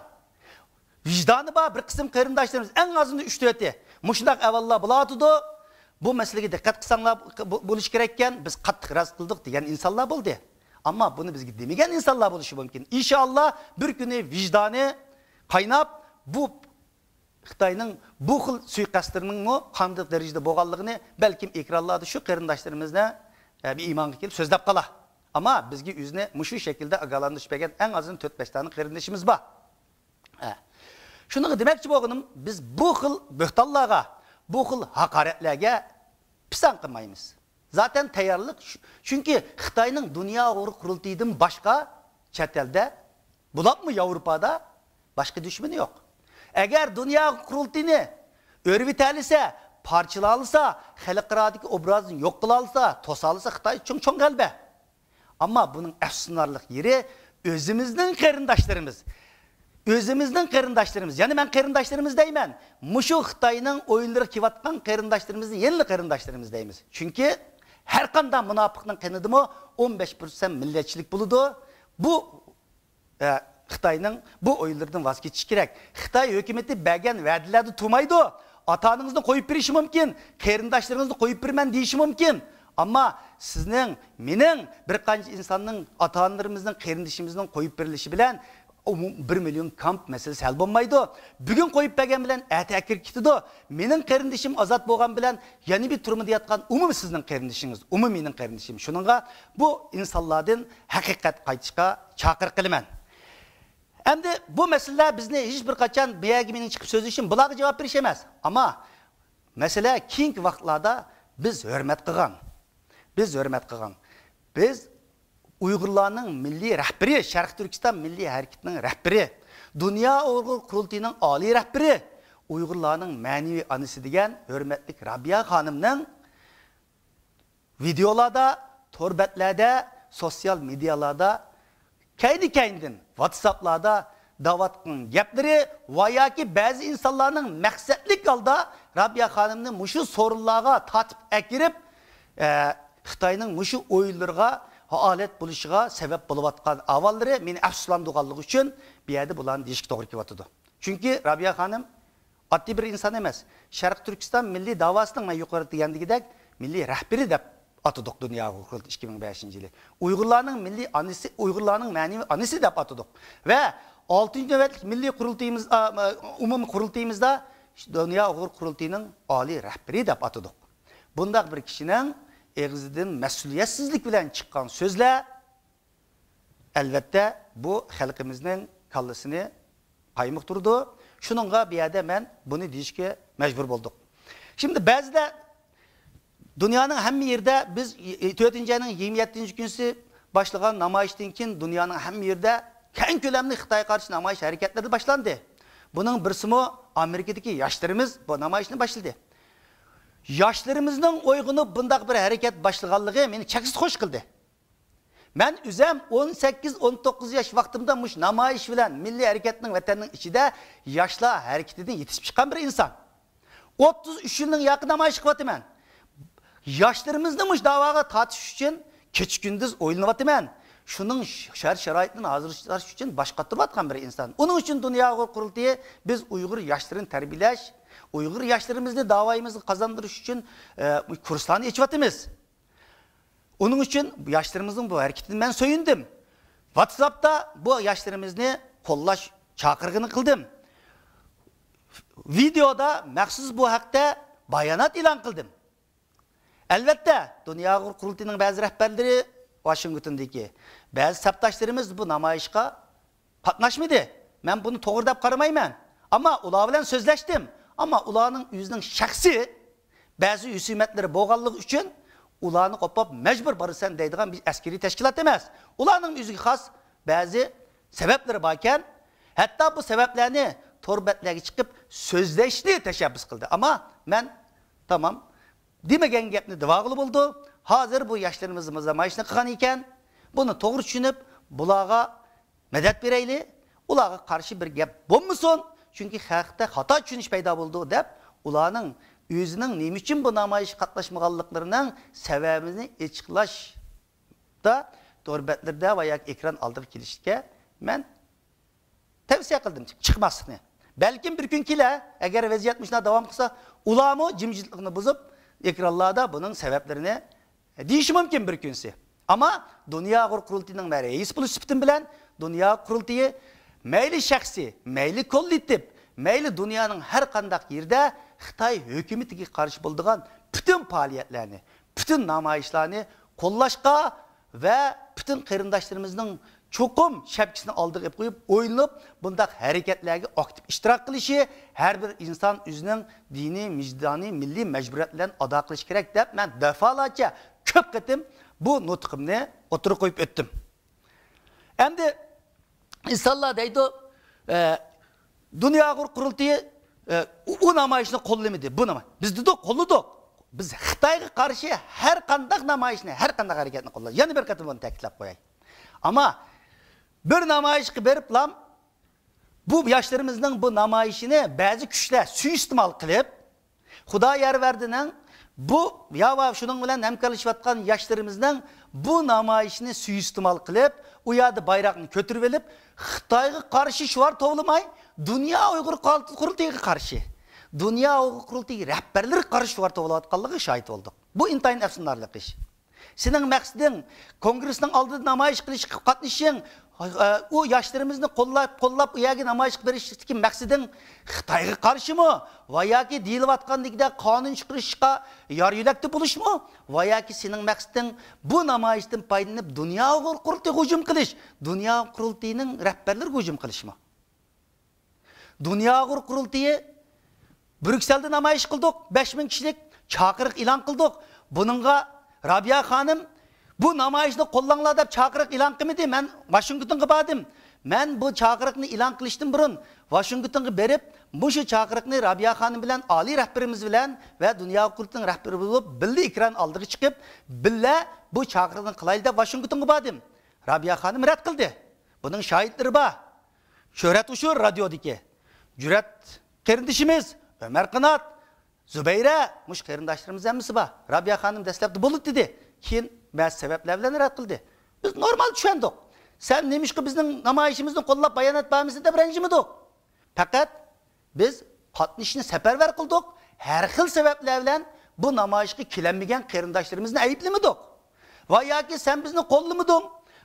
ۋىجدانى بار بىر قىسىم قېرىنداشلىرىمىز، ئەڭ ئازىندا ئۈچ تۆتى مۇشۇنداق ئەھۋاللار بولۇۋاتىدۇ، بۇ مەسىلىگە دىققەت قىلساڭلار بو-، بولۇشى كېرەككەن، بىز قاتتىق رەت قىلدۇق دېگەن ئىنسانلار بولدى. ئەمما بۇنى بىزگە دېمىگەن ئىنسانلار بولۇشى مۇمكىن. ئىنشائاللا، بىر كۈنى ۋىجدانى قايناپ، بۇ خىتاينىڭ بۇ خىل سۇيىقەستلىرىنىڭمۇ قانداق دەرىجىدە بولغانلىقىنى بەلكىم ئېكرانلاردا شۇ قېرىنداشلىرىمىزنى، ئە، بىر ئىمانغا كېلىپ سۆزلەپ قالا. ئەمما بىزگە ئۆزىنى مۇشۇ شەكىلدە ئاگاھلاندۇرۇش بەرگەن ئەڭ ئازىدىن تۆت بەش دانە قېرىندىشىمىز بار. ھە. شۇنىڭغا دېمەكچى بولغىنىم، بىز بۇ خىل بۆھتانلارغا، بۇ خىل ھاقارەتلەرگە پىسەنت قىلمايمىز. زاتەن تەييارلىق شۇ، چۈنكى خىتاينىڭ دۇنيا ئۇيغۇر قۇرۇلتىيىدىن باشقا چەت ئەلدە، بولۇپمۇ ياۋروپادا باشقا دۈشمىنى يوق. ئەگەر دۇنيا ئۇيغۇر قۇرۇلتىيىنى ئۆرۈۋېتەلىسە، پارچىلالىسا، خەلقئارادىكى ئوبرازىنى يوق قىلالىسا، توسالىسا خىتاي چوڭ، چوڭ غەلىبە. ئەمما بۇنىڭ ئەپسۇسلىنارلىق يېرى ئۆزىمىزنىڭ قېرىنداشلىرىمىز. ئۆزىمىزنىڭ قېرىنداشلىرىمىز. يەنە مەن قېرىنداشلىرىمىز دەيمەن. مۇشۇ خىتاينىڭ ئويۇنلىرىغا كېلىۋاتقان قېرىنداشلىرىمىزنى يەنىلا قېرىنداشلىرىمىز دەيمىز. چۈنكى ھەرقانداق مۇناپىقنىڭ قېنىدىمۇ ئون بەش پىرسەنت مىللەتچىلىك بولىدۇ. بۇ، ئە، خىتاينىڭ بۇ ئويۇنلىرىدىن ۋاز كېچىش كېرەك. خىتاي ھۆكۈمىتى بەرگەن ۋەدىلەردە تۇرمايدۇ. ئاتا-ئانىڭىزنى قويۇپ بېرىشى مۇمكىن، قېرىنداشلىرىڭىزنى قويۇپ بېرىمەن دېيىشى مۇمكىن. ئەمما سىزنىڭ، مېنىڭ، بىر قانچە ئىنساننىڭ، ئاتا-ئانىلىرىمىزنىڭ، قېرىندىشىمىزنىڭ قويۇپ بېرىلىشى بىلەن ئۇ بىر مىليون كامپ مەسىلىسى ھەل بولمايدۇ. بۈگۈن قويۇپ بەرگەن بىلەن ئەتە ئەكىرىپ كېتىدۇ. مېنىڭ قېرىندىشىم ئازاد بولغان بىلەن يەنە بىر تۈرمىدە ياتقان ئۇمۇ سىزنىڭ قېرىندىشىڭىز، ئۇمۇ مېنىڭ قېرىندىشىم. شۇنىڭغا بۇ ئىنسانلاردىن ھەقىقەت قايتىشقا چاقىرىق قىلىمەن. ئەمدى بۇ مەسىلىلەر بىزنى ھېچ بىر قاچان بۇ يەرگە مېنىڭ چىقىپ سۆزلىشىم بۇلارغا جاۋاب بېرىش ئەمەس. ئەمما مەسىلە كېيىنكى ۋاقىتلاردا بىز ھۆرمەت قىلغان، بىز ھۆرمەت قىلغان، بىز ئۇيغۇرلارنىڭ مىللىي رەھبىرى، شەرقىي تۈركىستان مىللىي ھەرىكىتىنىڭ رەھبىرى، دۇنيا ئۇيغۇر قۇرۇلتىيىنىڭ ئالىي رەھبىرى، ئۇيغۇرلارنىڭ مەنىۋى ئانىسى دېگەن ھۆرمەتلىك رابىيە خانىمنىڭ ۋىدېئولاردا، تور بەتلەردە، سوتسىيال مېدىيالاردا كەينى-كەينىدىن ۋاتساپلاردا دەۋاتقان گەپلىرى ۋە ياكى بەزى ئىنسانلارنىڭ مەقسەتلىك ھالدا رابىيە خانىمنى مۇشۇ سورۇنلارغا تارتىپ ئەكىرىپ، ئە، خىتاينىڭ مۇشۇ ئويۇنلىرىغا ئالەت بولۇشىغا سەۋەب بولۇۋاتقان ئەھۋاللىرى مېنى ئەپسۇسلاندۇرغانلىقى ئۈچۈن بۇ يەردە بۇلارنى دېيىشكە توغرا كېلىۋاتىدۇ. چۈنكى رابىيە خانىم ئاددىي بىر ئىنسان ئەمەس. شەرقىي تۈركىستان مىللىي داۋاسىنىڭ مەن يۇقىرىدا دېگەندىكىدەك مىللىي رەھبىرى دەپ ئاتىدۇق دۇنيا ئۇيغۇر قۇرۇلتىيى ئىككى مىڭ بەشىنچى يىلى. ئۇيغۇرلارنىڭ مىللىي ئانىسى، ئۇيغۇرلارنىڭ مەنىۋى ئانىسى دەپ ئاتىدۇق. ۋە ئالتىنچى نۆۋەتلىك مىللىي قۇرۇلتىيىمىز، ئا، ئومۇمىي قۇرۇلتىيىمىزدا دۇنيا ئۇيغۇر قۇرۇلتىيىنىڭ ئالىي رەھبىرى دەپ ئاتىدۇق. بۇنداق بىر كىشىنىڭ ئېغىزىدىن مەسئۇلىيەتسىزلىك بىلەن چىققان سۆزلەر، ئەلۋەتتە، بۇ خەلقىمىزنىڭ كاللىسىنى قايمۇقتۇرىدۇ. شۇنىڭغا بۇ يەردە مەن بۇنى دېيىشكە مەجبۇر بولدۇق. شىمدى بەزىدە دۇنيانىڭ ھەممە يېرىدە بىز تۆتىنچى ئاينىڭ يىگىرمە يەتتىنچى كۈنىسى باشلىغان نامايىشتىن كېيىن دۇنيانىڭ ھەممە يېرىدە كەڭ كۆلەملىك خىتايغا قارشى نامايىش ھەرىكەتلىرى باشلاندى. بۇنىڭ بىرسىمۇ ئامېرىكىدىكى ياشلىرىمىز بۇ نامايىشنى باشلىدى. ياشلىرىمىزنىڭ ئويغىنىپ بۇنداق بىر ھەرىكەت باشلىغانلىقى مېنى چەكسىز خوش قىلدى. مەن ئۆزەم ئون سەككىز، ئون توققۇز ياش ۋاقتىمدا مۇشۇ نامايىش بىلەن مىللىي ھەرىكەتنىڭ ۋەتەننىڭ ئىچىدە ياشلار ھەرىكىتىدىن يېتىشىپ چىققان بىر ئىنسان. ئوتتۇز ئۈچ يىلنىڭ ياقى نامايىش قىلىۋاتىمەن. ياشلىرىمىزنى مۇشۇ داۋاغا تارتىش ئۈچۈن كېچە-كۈندۈز ئويلىنىۋاتىمەن. شۇنىڭ شەرت-شارائىتىنى ھازىرلاش ئۈچۈن باش قاتۇرۇۋاتقان بىر ئىنسان. ئۇنىڭ ئۈچۈن دۇنيا ئۇيغۇر قۇرۇلتىيى بىز ئۇيغۇر ياشلىرىنى تەربىيەلەش، ئۇيغۇر ياشلىرىمىزنى داۋايىمىزغا قازاندۇرۇش ئۈچۈن، ئە، كۇرسلارنى ئېچىۋاتىمىز. ئۇنىڭ ئۈچۈن ياشلىرىمىزنىڭ بۇ ھەرىكىتىدىن مەن سۆيۈندۈم. ۋاتساپتا بۇ ياشلىرىمىزنى قوللاش چاقىرىقىنى قىلدىم. ۋىدېئودا مەخسۇس بۇ ھەقتە بايانات ئېلان قىلدىم. ئەلۋەتتە، دۇنيا ئۇيغۇر قۇرۇلتىيىنىڭ بەزى رەھبەرلىرى، ۋاشىنگتوندىكى بەزى سەپداشلىرىمىز بۇ نامايىشقا قاتناشمىدى. مەن بۇنى توغرا دەپ قارىمايمەن. ئەمما ئۇلار بىلەن سۆزلەشتىم. ئەمما ئۇلارنىڭ ئۆزىنىڭ شەخسىي بەزى ھۆسۈمەتلىرى بولغانلىقى ئۈچۈن ئۇلارنى قوپاپ مەجبۇر بارىسەن دەيدىغان بىر ئەسكىرىي تەشكىلات ئەمەس. ئۇلارنىڭ ئۆزىگە خاس بەزى سەۋەبلىرى باركەن، ھەتتا بۇ سەۋەبلەرنى تور بەتلەرگە چىقىپ سۆزلەشنى تەشەببۇس قىلدى. ئەمما مەن تامام دېمىگەن گەپنى دېۋاغىلى بولىدۇ. ھازىر بۇ ياشلىرىمىز نامايىشنى قىلغان ئىكەن، بۇنى توغرا چۈشىنىپ، بۇلارغا مەدەت بېرەيلى، ئۇلارغا قارشى بىر گەپ بولمىسۇن، چۈنكى خەلقتە خاتا چۈشىنىش پەيدا بولىدۇ، دەپ، ئۇلارنىڭ ئۆزىنىڭ نېمە ئۈچۈن بۇ نامايىشقا قاتناشمىغانلىقلىرىنىڭ سەۋەبىنى ئېچىقلاشتا تور بەتلىرىدە ۋە ياكى ئېكران ئالدىغا كېلىشكە مەن تەۋسىيە قىلدىم چىقماسلىقنى. بەلكىم بىر كۈن كېلە، ئەگەر ۋەزىيەت مۇشۇنداق داۋام قىلسا، ئۇلارمۇ جىمجىتلىقنى بۇزۇپ، ئېكرانلاردا بۇنىڭ سەۋەبلىرىنى دېيىشى مۇمكىن بىر كۈنسى. ئەمما دۇنيا ئۇيغۇر قۇرۇلتىيىنىڭ مەن رەئىس بولۇش سۈپىتىم بىلەن، دۇنيا قۇرۇلتىيى مەيلى شەخسىي، مەيلى كوللېكتىپ، مەيلى دۇنيانىڭ ھەر قانداق يېرىدە خىتاي ھۆكۈمىتىگە قارشى بولىدىغان پۈتۈن پائالىيەتلەرنى، پۈتۈن نامايىشلارنى قوللاشقا ۋە پۈتۈن قېرىنداشلىرىمىزنىڭ چوقۇم شەپكىسىنى ئالدىغا ئېلىپ قويۇپ، ئويلىنىپ، بۇنداق ھەرىكەتلەرگە ئاكتىپ ئىشتىراك قىلىشى، ھەر بىر ئىنسان ئۆزىنىڭ دىنىي، ۋىجدانىي، مىللىي مەجبۇرىيەت بىلەن ئادا قىلىشى كېرەك، دەپ مەن دەپالارچە كۆپ قېتىم بۇ نۇتقۇمنى ئوتتۇرىغا قويۇپ ئۆتتۈم. ئەمدى ئىنسانلار دەيدۇ، ئە، دۇنيا ئۇيغۇر قۇرۇلتىيى، ئە، ئۇ، ئۇ نامايىشنى قوللىمىدى، بۇ نامايىش. بىز دېدۇق، قوللىدۇق. بىز خىتايغا قارشى ھەر قانداق نامايىشنى، ھەر قانداق ھەرىكەتنى قوللىدۇق. يەنە بىر قېتىم بۇنى تەكىتلەپ قوياي. ئەمما بىر نامايىشقا بېرىپلام، بۇ ياشلىرىمىزنىڭ بۇ نامايىشىنى بەزى كۈچلەر سۇيىئىستېمال قىلىپ، خۇدا يار بەردىنىڭ بۇ يا ۋە شۇنىڭ بىلەن ھەمكارلىشىۋاتقان ياشلىرىمىزنىڭ بۇ نامايىشىنى سۇيىئىستېمال قىلىپ، ئۇ يەردە بايراقنى كۆتۈرۈۋېلىپ، خىتايغا قارشى شوئار توۋلىماي، دۇنيا ئۇيغۇر قۇرۇلتىيىغا قارشى، دۇنيا ئۇيغۇر قۇرۇلتىيى رەھبەرلىرىگە قارشى شوئار توۋلاۋاتقانلىقىغا شاھىت بولدۇق. بۇ ئىنتايىن ئەپسۇسلىنارلىق ئىش. سېنىڭ مەقسىتىڭ كونگرېسنىڭ ئالدىدا نامايىش قىلىشقا قاتنىشىشىڭ، ئۇ ياشلىرىمىزنى قوللاپ، قوللاپ ئۇ يەرگە نامايىشقا بېرىشتىكى مەقسىتىڭ خىتايغا قارشىمۇ ۋە ياكى دېيىلىۋاتقاندىكىدەك قانۇن چىقىرىشقا يار يۆلەكتە بولۇشمۇ ۋە ياكى سېنىڭ مەقسىتىڭ بۇ نامايىشتىن پايدىلىنىپ دۇنيا ئۇيغۇر قۇرۇلتىيىغا ھۇجۇم قىلىش، دۇنيا قۇرۇلتىيىنىڭ رەھبەرلىرىگە ھۇجۇم قىلىشمۇ؟ دۇنيا ئۇيغۇر قۇرۇلتىيى بريۇكسېلدا نامايىش قىلدۇق، بەش مىڭ كىشىلىك چاقىرىق ئېلان قىلدۇق. بۇنىڭغا رابىيە خانىم، بۇ نامايىشنى قوللاڭلار دەپ چاقىرىق ئېلان قىلمىدى. مەن ۋاشىنگتونغا باردىم. مەن بۇ چاقىرىقنى ئېلان قىلىشتىن بۇرۇن ۋاشىنگتونغا بېرىپ، مۇشۇ چاقىرىقنى رابىيە خانىم بىلەن ئالىي رەھبىرىمىز بىلەن ۋە دۇنيا قۇرۇلتىيىنىڭ رەھبىرى بولۇپ بىللە ئېكران ئالدىغا چىقىپ، بىللە بۇ چاقىرىقنى قىلايلى دەپ ۋاشىنگتونغا باردىم. رابىيە خانىم رەت قىلدى. بۇنىڭ شاھىتلىرى بار. شۆھرەت ئۇشۇر رادىيودىكى. جۈرئەت قېرىندىشىمىز، ئۆمەر قانات، زۇبەيرە، مۇشۇ قېرىنداشلىرىمىز ھەممىسى بار. رابىيە خانىم دەسلەپتە بولىدۇ دېدى. كېيىن بەزى سەۋەبلەر بىلەن رەت قىلدى. بىز نورمال چۈشەندۇق. سەن نېمىشقا بىزنىڭ نامايىشىمىزنى قوللاپ بايانات بەرمىسەن دەپ رەنجىمىدۇق. پەقەت بىز قاتنىشىشنى سەپەرۋەر قىلدۇق. ھەر خىل سەۋەبلەر بىلەن بۇ نامايىشقا كېلەلمىگەن قېرىنداشلىرىمىزنى ئەيىبلىمىدۇق. ۋە ياكى سەن بىزنى قوللىمىدىڭ،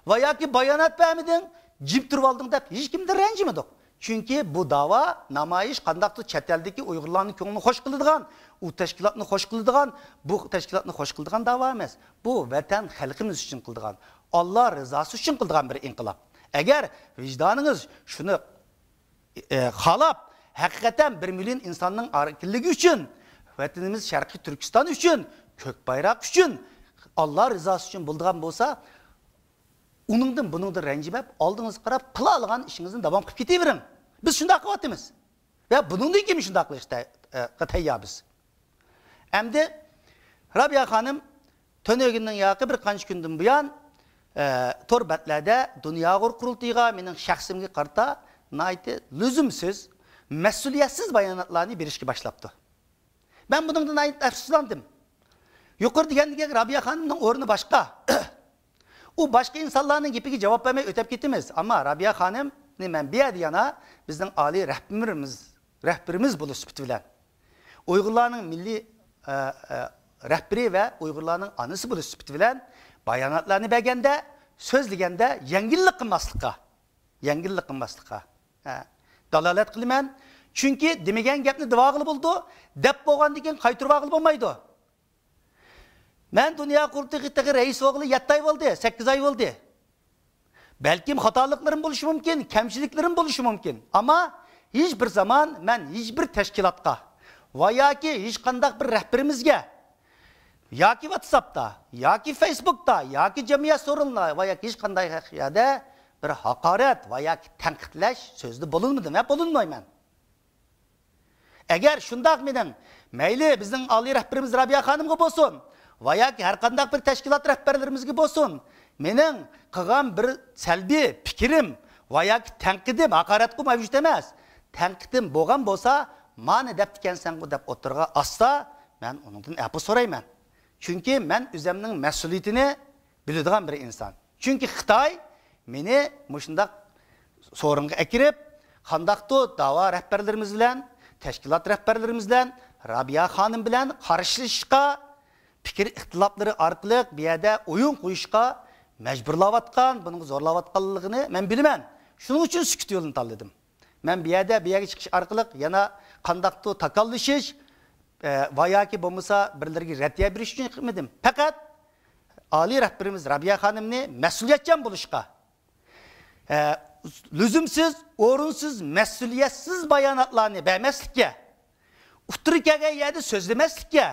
ۋە ياكى بايانات بەرمىدىڭ، جىم تۇرۇۋالدىڭ دەپ ھېچكىمدىن رەنجىمىدۇق. چۈنكى بۇ داۋا، نامايىش قانداقتۇر چەت ئەلدىكى ئۇيغۇرلارنىڭ كۆڭلىنى خوش قىلىدىغان، ئۇ تەشكىلاتنى خوش قىلىدىغان، بۇ تەشكىلاتنى خوش قىلىدىغان داۋا ئەمەس. بۇ ۋەتەن خەلقىمىز ئۈچۈن قىلىدىغان، ئاللا رىزاسى ئۈچۈن قىلىدىغان بىر ئىنقىلاب. ئەگەر ۋىجدانىڭىز شۇنى ئە، خالاپ، ھەقىقەتەن بىر مىليون ئىنساننىڭ ئەركىنلىكى ئۈچۈن، ۋەتىنىمىز شەرقىي تۈركىستان ئۈچۈن، كۆك بايراق ئۈچۈن، ئاللا رىزاسى ئۈچۈن بولىدىغان بولسا، ئۇنىڭدىن، بۇنىڭدىن رەنجىمەپ، ئالدىڭىزغا قاراپ قىلالىغان ئىشىڭىزنى داۋام قىلىپ كېتىۋېرىڭ. بىز شۇنداق قىلىۋاتىمىز. ۋە بۇنىڭدىن كېيىن شۇنداق قىلىشقا تەي-، ئە، تەيياربىز. ئەمدى رابىيە خانىم تۈنۈگۈننىڭ ياقى بىر قانچە كۈندىن بۇيان، ئە، تور بەتلەردە دۇنيا ئۇيغۇر قۇرۇلتىيىغا، مېنىڭ شەخسىمگە قارىتا ناھايىتى لۈزۈمسىز، مەسئۇلىيەتسىز باياناتلارنى بېرىشكە باشلاپتۇ. مەن بۇنىڭدىن ناھايىتى ئەپسۇسلاندىم. يۇقىرىدا دېگەندەك رابىيە خانىمنىڭ ئورنى باشقا. ئۇ باشقا ئىنسانلارنىڭ گېپىگە جاۋاب بەرمەي ئۆتەپ كېتىمىز. ئەمما رابىيە خانىمنى مەن بۇ يەردە يەنە بىزنىڭ ئالىي رەھبىرىمىز، رەھبىرىمىز بولۇش سۈپىتى بىلەن، ئۇيغۇرلارنىڭ مىللىي، ئە، ئە، رەھبىرى ۋە ئۇيغۇرلارنىڭ ئانىسى بولۇش سۈپىتى بىلەن باياناتلارنى بەرگەندە، سۆزلىگەندە يەڭگىللىك قىلماسلىققا، يەڭگىللىك قىلماسلىققا، ئە، دالالەت قىلىمەن. چۈنكى دېمىگەن گەپنى دېۋاغىلى بولىدۇ، دەپ بولغاندىن كېيىن قايتۇرۇۋالغىلى بولمايدۇ. مەن دۇنيا قۇرۇلتىيىغا تېخى رەئىس بولغىلى يەتتە ئاي بولدى، سەككىز ئاي بولدى. بەلكىم خاتالىقلىرىم بولۇشى مۇمكىن، كەمچىلىكلىرىم بولۇشى مۇمكىن. ئەمما ھېچ بىر زامان مەن ھېچ بىر تەشكىلاتقا ۋە ياكى ھېچقانداق بىر رەھبىرىمىزگە ياكى ۋاتساپتا، ياكى فېيسبۇكتا، ياكى جەمئىيەت سورۇنلىرىدا ۋە ياكى ھېچقانداق يەردە بىر ھاقارەت ۋە ياكى تەنقىدلەش سۆزىدە بولۇنمىدىم ۋە بولۇنمايمەن. ئەگەر شۇنداق مېنىڭ، مەيلى بىزنىڭ ئالىي رەھبىرىمىز رابىيە خانىمغا بولسۇن ۋە ياكى ھەر قانداق بىر تەشكىلات رەھبەرلىرىمىزگە بولسۇن، مېنىڭ قىلغان بىر سەلبىي پىكرىم ۋە ياكى تەنقىدىم، ھاقارەتقۇ مەۋجۇت ئەمەس. تەنقىدىم بولغان بولسا، مانا دەپتىكەنسەنغۇ دەپ ئوتتۇرىغا ئاتسا، مەن ئۇنىڭدىن ئەپۇ سورايمەن. چۈنكى مەن ئۆزەمنىڭ مەسئۇلىيىتىنى بىلىدىغان بىر ئىنسان. چۈنكى خىتاي مېنى مۇشۇنداق سورۇنغا ئەكىرىپ، قانداقتۇ داۋا رەھبەرلىرىمىز بىلەن، تەشكىلات رەھبەرلىرىمىز بىلەن، رابىيە خانىم بىلەن قارشىلىشىشقا، پىكىر ئىختىلاپلىرى ئارقىلىق بۇ يەردە ئويۇن قويۇشقا مەجبۇرلاۋاتقان، بۇنىڭغا زورلاۋاتقانلىقىنى مەن بىلىمەن. شۇنىڭ ئۈچۈن سۈكۈت يولىنى تاللىدىم. مەن بۇ يەردە، بۇ يەرگە چىقىش ئارقىلىق يەنە قانداقتۇ تاكاللىشىش، ئە، ۋە ياكى بولمىسا بىرلىرىگە رەددىيە بېرىش ئۈچۈن قىلمىدىم. پەقەت ئالىي رەھبىرىمىز رابىيە خانىمنى مەسئۇلىيەتچان بولۇشقا، ئە، لۈزۈمسىز، ئورۇنسىز، مەسئۇلىيەتسىز باياناتلارنى بەرمەسلىككە، ئۇتتۇرا كەلگەن يەردە سۆزلىمەسلىككە،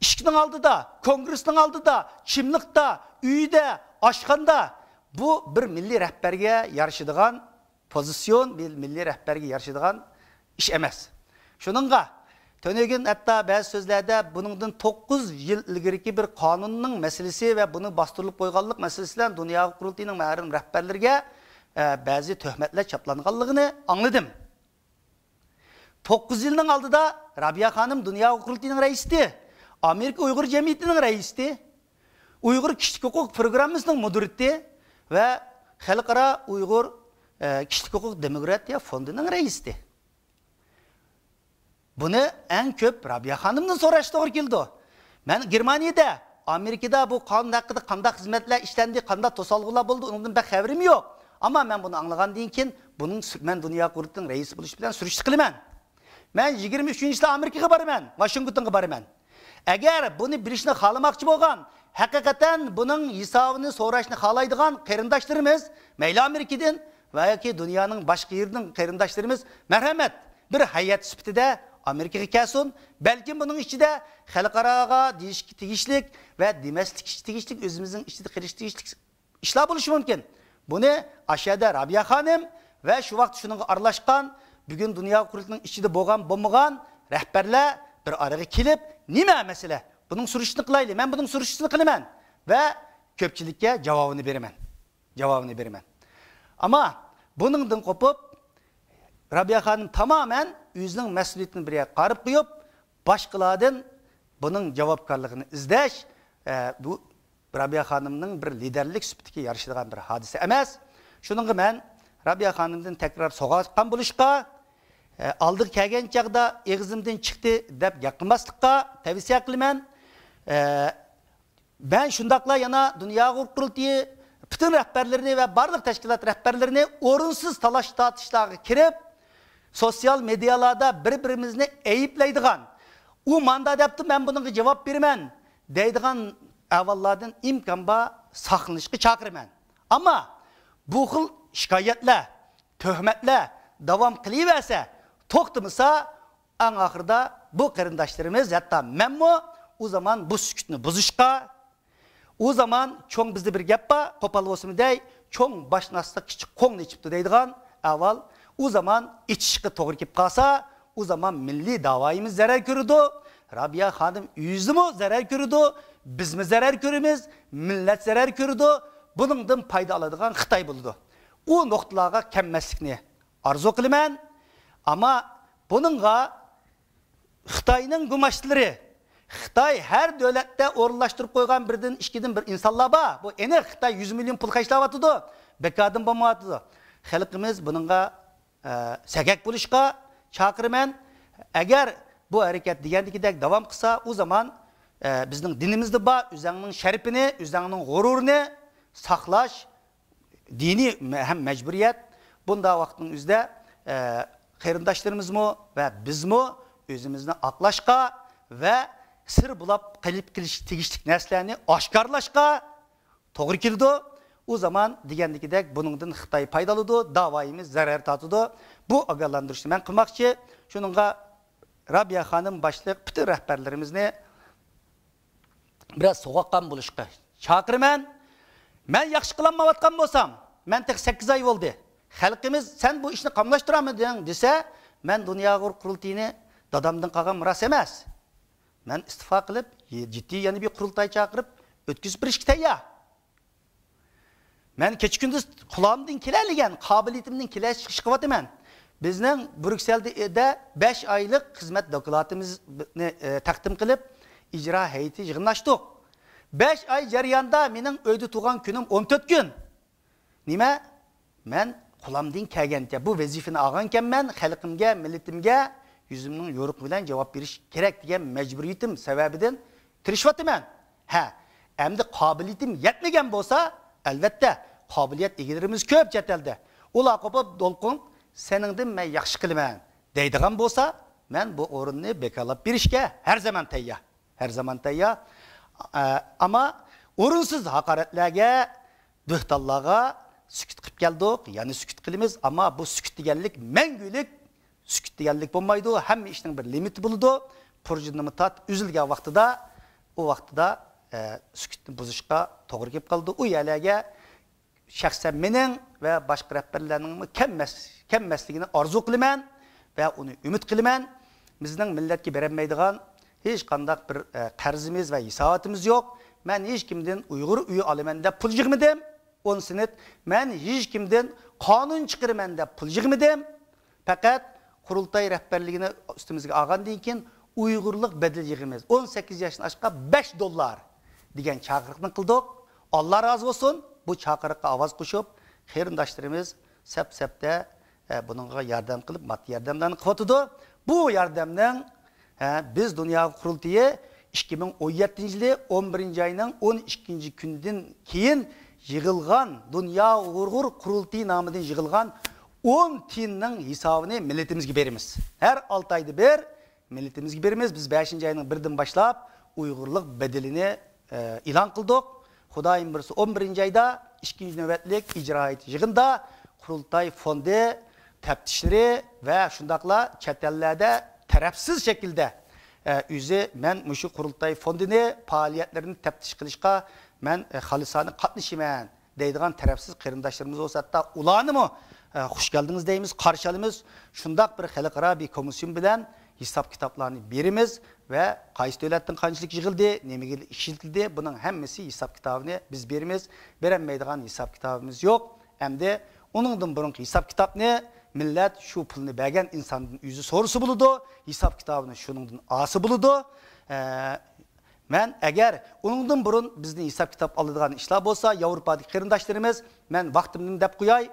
ئىشىكنىڭ ئالدىدا، كونگرېسنىڭ ئالدىدا، چىملىقتا، ئۆيدە، ئاشخانىدا بۇ بىر مىللىي رەھبەرگە يارىشىدىغان پوزىتسىيون، بىر مىللىي رەھبەرگە يارىشىدىغان ئىش ئەمەس. شۇنىڭغا تۈنۈگۈن ھەتتا بەزى سۆزلەردە بۇنىڭدىن توققۇز يىل ئىلگىرىكى بىر قانۇننىڭ مەسىلىسى ۋە بۇنى باستۇرۇلۇپ قويغانلىق مەسىلىسى بىلەن دۇنيا قۇرۇلتىيىنىڭ مەھرۇم رەھبەرلىرىگە، ئە، بەزى تۆھمەتلەر چاپلانغانلىقىنى ئاڭلىدىم. توققۇز يىلنىڭ ئالدىدا رابىيە خانىم دۇنيا قۇرۇلتىيىنىڭ رەئىسى، ئامېرىكا ئۇيغۇر جەمئىيىتىنىڭ رەئىسى، ئۇيغۇر كىشىلىك ھوقۇق پروگراممىسىنىڭ مۇدىرى ۋە خەلقئارا ئۇيغۇر، ئە، كىشىلىك ھوقۇق دېموكراتىيە فوندىنىڭ رەئىسى. بۇنى ئەڭ كۆپ رابىيە خانىمدىن سوراش توغرا كېلىدۇ. مەن گېرمانىيەدە، ئامېرىكىدا بۇ قانۇن ھەققىدە قانداق خىزمەتلەر ئىشلەندى، قانداق توسالغۇلار بولدى، ئۇنىڭدىن بەك خەۋىرىم يوق. ئەمما مەن بۇنى ئاڭلىغاندىن كېيىن، بۇنىڭ سۈ-، مەن دۇنيا قۇرۇلتىيىنىڭ رەئىسى بولۇش بىلەن سۈرۈشتە قىلىمەن. مەن يىگىرمە ئۈچىنچى يىلى ئامېرىكىغا بارىمەن، ۋاشىنگتونغا بارىمەن. ئەگەر بۇنى بىلىشنى خالىماقچى بولغان، ھەقىقەتەن بۇنىڭ ھېسابىنى سوراشنى خالايدىغان قېرىنداشلىرىمىز، مەيلى ئامېرىكىدىن ۋە ياكى دۇنيانىڭ باشقا يېرىدىن قېرىنداشلىرىمىز، مەرھەمەت، بىر ھەيئەت سۈپىتىدە ئامېرىكىغا كەلسۇن. بەلكىم بۇنىڭ ئىچىدە خەلقئاراغا دېيىشكە تېگىشلىك ۋە دېمەسلىككە تېگىشلىك، ئۆزىمىزنىڭ ئىچىدە قىلىشقا تېگىشلىك ئىشلار بولۇشى مۇمكىن. بۇنى ئاشۇ يەردە رابىيە خانىم ۋە شۇ ۋاقىت شۇنىڭغا ئارىلاشقان، بۈگۈن دۇنيا قۇرۇلتىيىنىڭ ئىچىدە بولغان، بولمىغان رەھبەرلەر بىر ئارىغا كېلىپ، نېمە مەسىلە؟ بۇنىڭ سۈرۈشتىنى قىلايلى. مەن بۇنىڭ سۈرۈشتىنى قىلىمەن ۋە كۆپچىلىككە جاۋابىنى بېرىمەن. جاۋابىنى بېرىمەن. ئەمما بۇنىڭدىن قوپۇپ، رابىيە خانىم تامامەن ئۆزىنىڭ مەسئۇلىيىتىنى بىر يەرگە قايرىپ قويۇپ، باشقىلاردىن بۇنىڭ جاۋابكارلىقىنى ئىزدەش، ئە، بۇ رابىيە خانىمنىڭ بىر لىدەرلىك سۈپىتىگە يارىشىدىغان بىر ھادىسە ئەمەس. شۇنىڭغا مەن رابىيە خانىمدىن تەكرار سوراۋاتقان بولۇشقا، ئە، ئالدىغا كەلگەن چاغدا ئېغىزىمدىن چىقتى دەپ گەپ قىلماسلىققا تەۋسىيە قىلىمەن. ئە، مەن شۇنداقلا يەنە دۇنيا ئۇيغۇر قۇرۇلتىيى پۈتۈن رەھبەرلىرىنى ۋە بارلىق تەشكىلات رەھبەرلىرىنى ئورۇنسىز تالاش-تارتىشلارغا كىرىپ، سوتسىيال مېدىيالاردا بىر-بىرىمىزنى ئەيىبلەيدىغان، «ئۇ ماندا دەپتۇ، مەن بۇنىڭغا جاۋاب بېرىمەن» دەيدىغان ئەھۋاللاردىن ئىمكان بار ساقلىنىشقا چاقىرىمەن. ئەمما بۇ خىل شىكايەتلەر، تۆھمەتلەر داۋام قىلىۋەرسە، توختىمىسا، ئەڭ ئاخىرىدا بۇ قېرىنداشلىرىمىز، ھەتتا مەنمۇ ئۇ زامان بۇ سۈكۈتنى بۇزۇشقا، ئۇ زامان چوڭ، بىزدە بىر گەپ بار، قوپال بولسىمۇ دەي، «چوڭ باش ناستا كىچىك قوڭنى ئېچىپتۇ» دەيدىغان ئەھۋال. ئۇ زامان ئېچىشقا توغرا كېلىپ قالسا، ئۇ زامان مىللىي داۋايىمىز زەرەر كۆرىدۇ، رابىيە خانىم ئۆزىمۇ زەرەر كۆرىدۇ، بىزمۇ زەرەر كۆرىمىز، مىللەت زەرەر كۆرىدۇ. بۇنىڭدىن پايدا ئالىدىغان خىتاي بولىدۇ. ئۇ نۇقتىلارغا كەلمەسلىكنى ئارزۇ قىلىمەن. ئەمما بۇنىڭغا خىتاينىڭ گۇماشتىلىرى، خىتاي ھەر دۆلەتتە ئورۇنلاشتۇرۇپ قويغان بىردىن، ئىككىدىن بىر ئىنسانلار بار. بۇ ئېنىق، خىتاي يۈز مىليون پۇل خەجلەۋاتىدۇ، بىكاردىن بولمايۋاتىدۇ. خەلقىمىز بۇنىڭغا، ئە، سەگەك بولۇشقا چاقىرىمەن. ئەگەر بۇ ھەرىكەت دېگەندىكىدەك داۋام قىلسا، ئۇ زامان، ئە، بىزنىڭ دىنىمىزدا بار، ئۆزەڭنىڭ شەرىپىنى، ئۆزەڭنىڭ غۇرۇرىنى ساقلاش، دىنىي مە-، ھەم مەجبۇرىيەت. بۇنداق ۋاقىتنىڭ ئۆزىدە، ئە، قېرىنداشلىرىمىزمۇ ۋە بىزمۇ ئۆزىمىزنى ئاقلاشقا ۋە سىر بولاپ قېلىپ قېلىشقا تېگىشلىك نەرسىلەرنى ئاشكارىلاشقا توغرا كېلىدۇ. ئۇ زامان دېگەندىكىدەك بۇنىڭدىن خىتاي پايدىلىنىدۇ، داۋايىمىز زەرەر تارتىدۇ. بۇ ئاگاھلاندۇرۇشنى مەن قىلماقچى. شۇنىڭغا رابىيە خانىم باشلىق پۈتۈن رەھبەرلىرىمىزنى بىرەر سوغۇققان بولۇشقا چاقىرىمەن. مەن ياخشى قىلالمايۋاتقان بولسام، مەن تېخى سەككىز ئاي بولدى. خەلقىمىز، «سەن بۇ ئىشنى قاملاشتۇرالمىدىڭ» دېسە، مەن دۇنيا ئۇيغۇر قۇرۇلتىيىنى دادامدىن قالغان مىراس ئەمەس. مەن ئىستېفا قىلىپ، جىددىي يەنە بىر قۇرۇلتاي چاقىرىپ، ئۆتكۈزۈپ بېرىشكە تەييار. مەن كېچە-كۈندۈز قۇلىقىمدىن كېلەلىگەن، قابىلىيىتىمدىن كېلەر چىقىش قىلىۋاتىمەن. بىزنىڭ بروكسەلدە بەش ئايلىق خىزمەت دوكلاتىمىزنى، ئە، تەقدىم قىلىپ، ئىجرا ھەيئىتى يىغىنلاشتۇق. بەش ئاي جەريانىدا مېنىڭ ئۆيدە تۇرغان كۈنۈم ئون تۆت كۈن. نېمە؟ مەن قولۇمدىن كەلگەنچە بۇ ۋەزىپىنى ئالغانىكەنمەن، خەلقىمگە، مىللىتىمگە يۈزۈمنىڭ يورۇقى بىلەن جاۋاب بېرىش كېرەك دېگەن مەجبۇرىيىتىم سەۋەبىدىن تىرىشىۋاتىمەن. ھە، ئەمدى قابىلىيىتىم يەتمىگەن بولسا، ئەلۋەتتە، قابىلىيەت ئىگىلىرىمىز كۆپ چەت ئەلدە. ئۇلار قوپۇپ، «دولقۇن، سېنىڭدىن مەن ياخشى قىلىمەن» دەيدىغان بولسا، مەن بۇ ئورۇننى بىكارلاپ بېرىشكە ھەر زامان تەييار. ھەر زامان تەييار. ئە، ئەمما ئورۇنسىز ھاقارەتلەرگە، بۆھتانلارغا سۈكۈت قىلىپ كەلدۇق، يەنە سۈكۈت قىلىمىز، ئەمما بۇ سۈكۈت دېگەنلىك مەڭگۈلۈك سۈكۈت دېگەنلىك بولمايدۇ، ھەممە ئىشنىڭ بىر لىمىتى بولىدۇ. پۇرجىنىمۇ تارت ئۈزۈلگەن ۋاقتىدا، ئۇ ۋاقتىدا، ئە، سۈكۈتنى بۇزۇشقا توغرا كېلىپ قالىدۇ. ئۇ يەرلەرگە شەخسەن مېنىڭ ۋە باشقا رەھبەرلەرنىڭمۇ كەلمەس-، كەلمەسلىكىنى ئارزۇ قىلىمەن ۋە ئۇنى ئۈمىد قىلىمەن. بىزنىڭ مىللەتكە بېرەلمەيدىغان ھېچقانداق بىر، ئە، قەرزىمىز ۋە ھېساباتىمىز يوق. مەن ھېچكىمدىن ئۇيغۇر ئۆيى ئالىمەن دەپ پۇل يىغمىدىم. ئون سېنىت، مەن ھېچكىمدىن قانۇن چىقىرىمەن دەپ پۇل يىغمىدىم. پەقەت قۇرۇلتاي رەھبەرلىكىنى ئۈستىمىزگە ئالغاندىن كېيىن ئۇيغۇرلۇق بەدىلى يىغىمىز، ئون سەككىز ياشتىن ئاشقان بەش دوللار دېگەن چاقىرىقنى قىلدۇق. ئاللا رازى بولسۇن، بۇ چاقىرىققا ئاۋاز قوشۇپ، قېرىنداشلىرىمىز سەپ-سەپتە، ئە، بۇنىڭغا ياردەم قىلىپ، ماددىي ياردەملەرنى قىلىۋاتىدۇ. بۇ ياردەمنىڭ، ئە، بىز دۇنيا قۇرۇلتىيى ئىككى مىڭ ئون يەتتىنچى يىلى ئون بىرىنچى ئاينىڭ ئون ئىككىنچى كۈنىدىن كېيىن يىغىلغان، دۇنيا ئۇيغۇر قۇرۇلتىيى نامىدىن يىغىلغان ئون تىيىننىڭ ھېسابىنى مىللىتىمىزگە بېرىمىز. ھەر ئالتە ئايدا بىر مىللىتىمىزگە بېرىمىز. بىز بەشىنچى ئاينىڭ بىرىدىن باشلاپ ئۇيغۇرلۇق بەدىلىنى، ئە، ئېلان قىلدۇق. خۇدايىم بۇيرۇسا، ئون بىرىنچى ئايدا، ئىككىنچى نۆۋەتلىك ئىجرا ھەيئىتى يىغىنىدا قۇرۇلتاي فوندى تەپتىشلىرى ۋە شۇنداقلا چەت ئەللەردە تەرەپسىز شەكىلدە، ئە، ئۆزى، «مەن مۇشۇ قۇرۇلتاي فوندىنى پائالىيەتلىرىنى تەپتىش قىلىشقا مەن، ئە، خالىسانە قاتنىشىمەن» دەيدىغان تەرەپسىز قېرىنداشلىرىمىز بولسا، ھەتتا ئۇلارنىمۇ، ئە، «خوش كەلدىڭىز» دەيمىز، قارشى ئالىمىز. شۇنداق بىر خەلقئارا بىر كومىسسىيون بىلەن ھېساب-كىتابلارنى بېرىمىز ۋە قايسى دۆلەتتىن قانچىلىك يىغىلدى، نېمىگە ئىشلىتىلدى، بۇنىڭ ھەممىسى ھېساب-كىتابىنى بىز بېرىمىز. بېرەلمەيدىغان ھېساب-كىتابىمىز يوق. ئەمدى ئۇنىڭدىن بۇرۇنقى ھېساب-كىتابنى مىللەت شۇ پۇلنى بەرگەن ئىنساندىن ئۆزى سورىسا بولىدۇ، ھېساب-كىتابىنى شۇنىڭدىن ئالسا بولىدۇ. ئە، مەن ئەگەر ئۇنىڭدىن بۇرۇن بىزنى ھېساب-كىتاب ئالىدىغان ئىشلار بولسا، ياۋروپادىكى قېرىنداشلىرىمىز، مەن ۋاقتىمنى دەپ قوياي.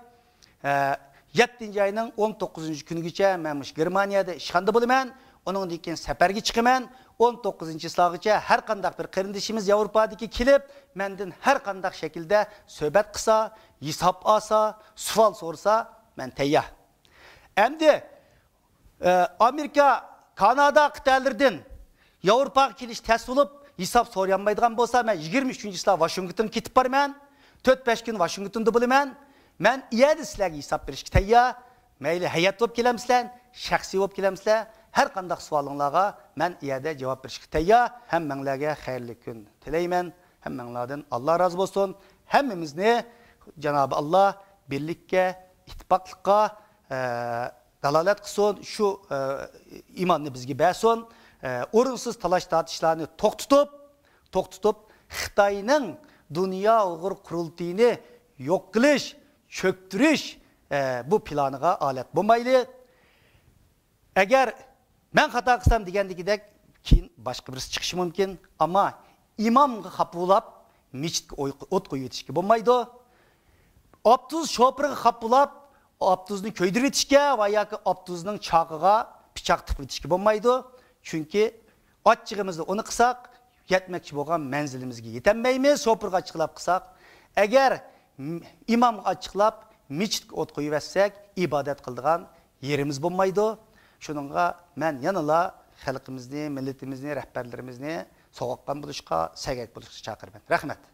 ئە، يەتتىنچى ئاينىڭ ئون توققۇزىنچى كۈنىگىچە مەن مۇشۇ گېرمانىيەدە ئىشخانىدا بولىمەن. ئۇنىڭدىن كېيىن سەپەرگە چىقىمەن. ئون توققۇزىنچى چىسلاغىچە ھەر قانداق بىر قېرىندىشىمىز ياۋروپادىكى كېلىپ، مەندىن ھەر قانداق شەكىلدە سۆھبەت قىلسا، ھېساب ئالسا، سوئال سورىسا، مەن تەييار. ئەمدى ئە، ئامېرىكا، كانادا قىتئەلىرىدىن ياۋروپاغا كېلىش تەس بولۇپ، ھېساب سورىيالمايدىغان بولسا، مەن يىگىرمە ئۈچىنچى چىسلا ۋاشىنگتونغا كېتىپ بارىمەن. تۆت-بەش كۈن ۋاشىنگتوندا بولىمەن. مەن ئۇ يەردە سىلەرگە ھېساب بېرىشكە تەييار. مەيلى ھەيئەت بولۇپ كېلەمسىلەر، شەخسىي بولۇپ كېلەمسىلەر، ھەر قانداق سوئالىڭلارغا مەن ئۇ يەردە جاۋاب بېرىشكە تەييار. ھەممەڭلارگە خەيرلىك كۈن تىلەيمەن. ھەممەڭلاردىن ئاللا رازى بولسۇن. ھەممىمىزنى جانابى ئاللا بىرلىككە، ئىتتىپاقلىققا، ئە، دالالەت قىلسۇن، شۇ، ئە، ئىماننى بىزگە بەرسۇن. ئە، ئورۇنسىز تالاش-تارتىشلارنى توختىتىپ، توختىتىپ، خىتاينىڭ دۇنيا ئۇيغۇر قۇرۇلتىيىنى يوق قىلىش، چۆكتۈرۈش، ئە، بۇ پىلانىغا ئالەت بولمايلى. ئەگەر مەن خاتا قىلسام دېگەندىكىدەك، كېيىن باشقا بىرسى چىقىشى مۇمكىن. ئەمما ئىمامغا خاپا بولاپ، مەسچىتكە ئوي-، ئوت قويۇۋېتىشكە بولمايدۇ. ئاپتوبۇس شوپۇرىغا خاپا بولاپ، ئاپتوبۇسنى كۆيدۈرۈۋېتىشكە ۋە ياكى ئاپتوبۇسنىڭ چاقىغا پىچاق تىقىۋېتىشكە بولمايدۇ. چۈنكى ئاچچىقىمىزدا ئۇنى قىلساق، يەتمەكچى بولغان مەنزىلىمىزگە يېتەلمەيمىز، شوپۇرغا ئاچچىقلاپ قىلساق. ئەگەر م-، ئىمامغا ئاچچىقلاپ، مەسچىتكە ئوت قويۇۋەتسەك، ئىبادەت قىلىدىغان يېرىمىز بولمايدۇ. شۇنىڭغا مەن يەنىلا خەلقىمىزنى، مىللىتىمىزنى، رەھبەرلىرىمىزنى سوغۇققان بولۇشقا، سەگەك بولۇشقا چاقىرىمەن. رەھمەت.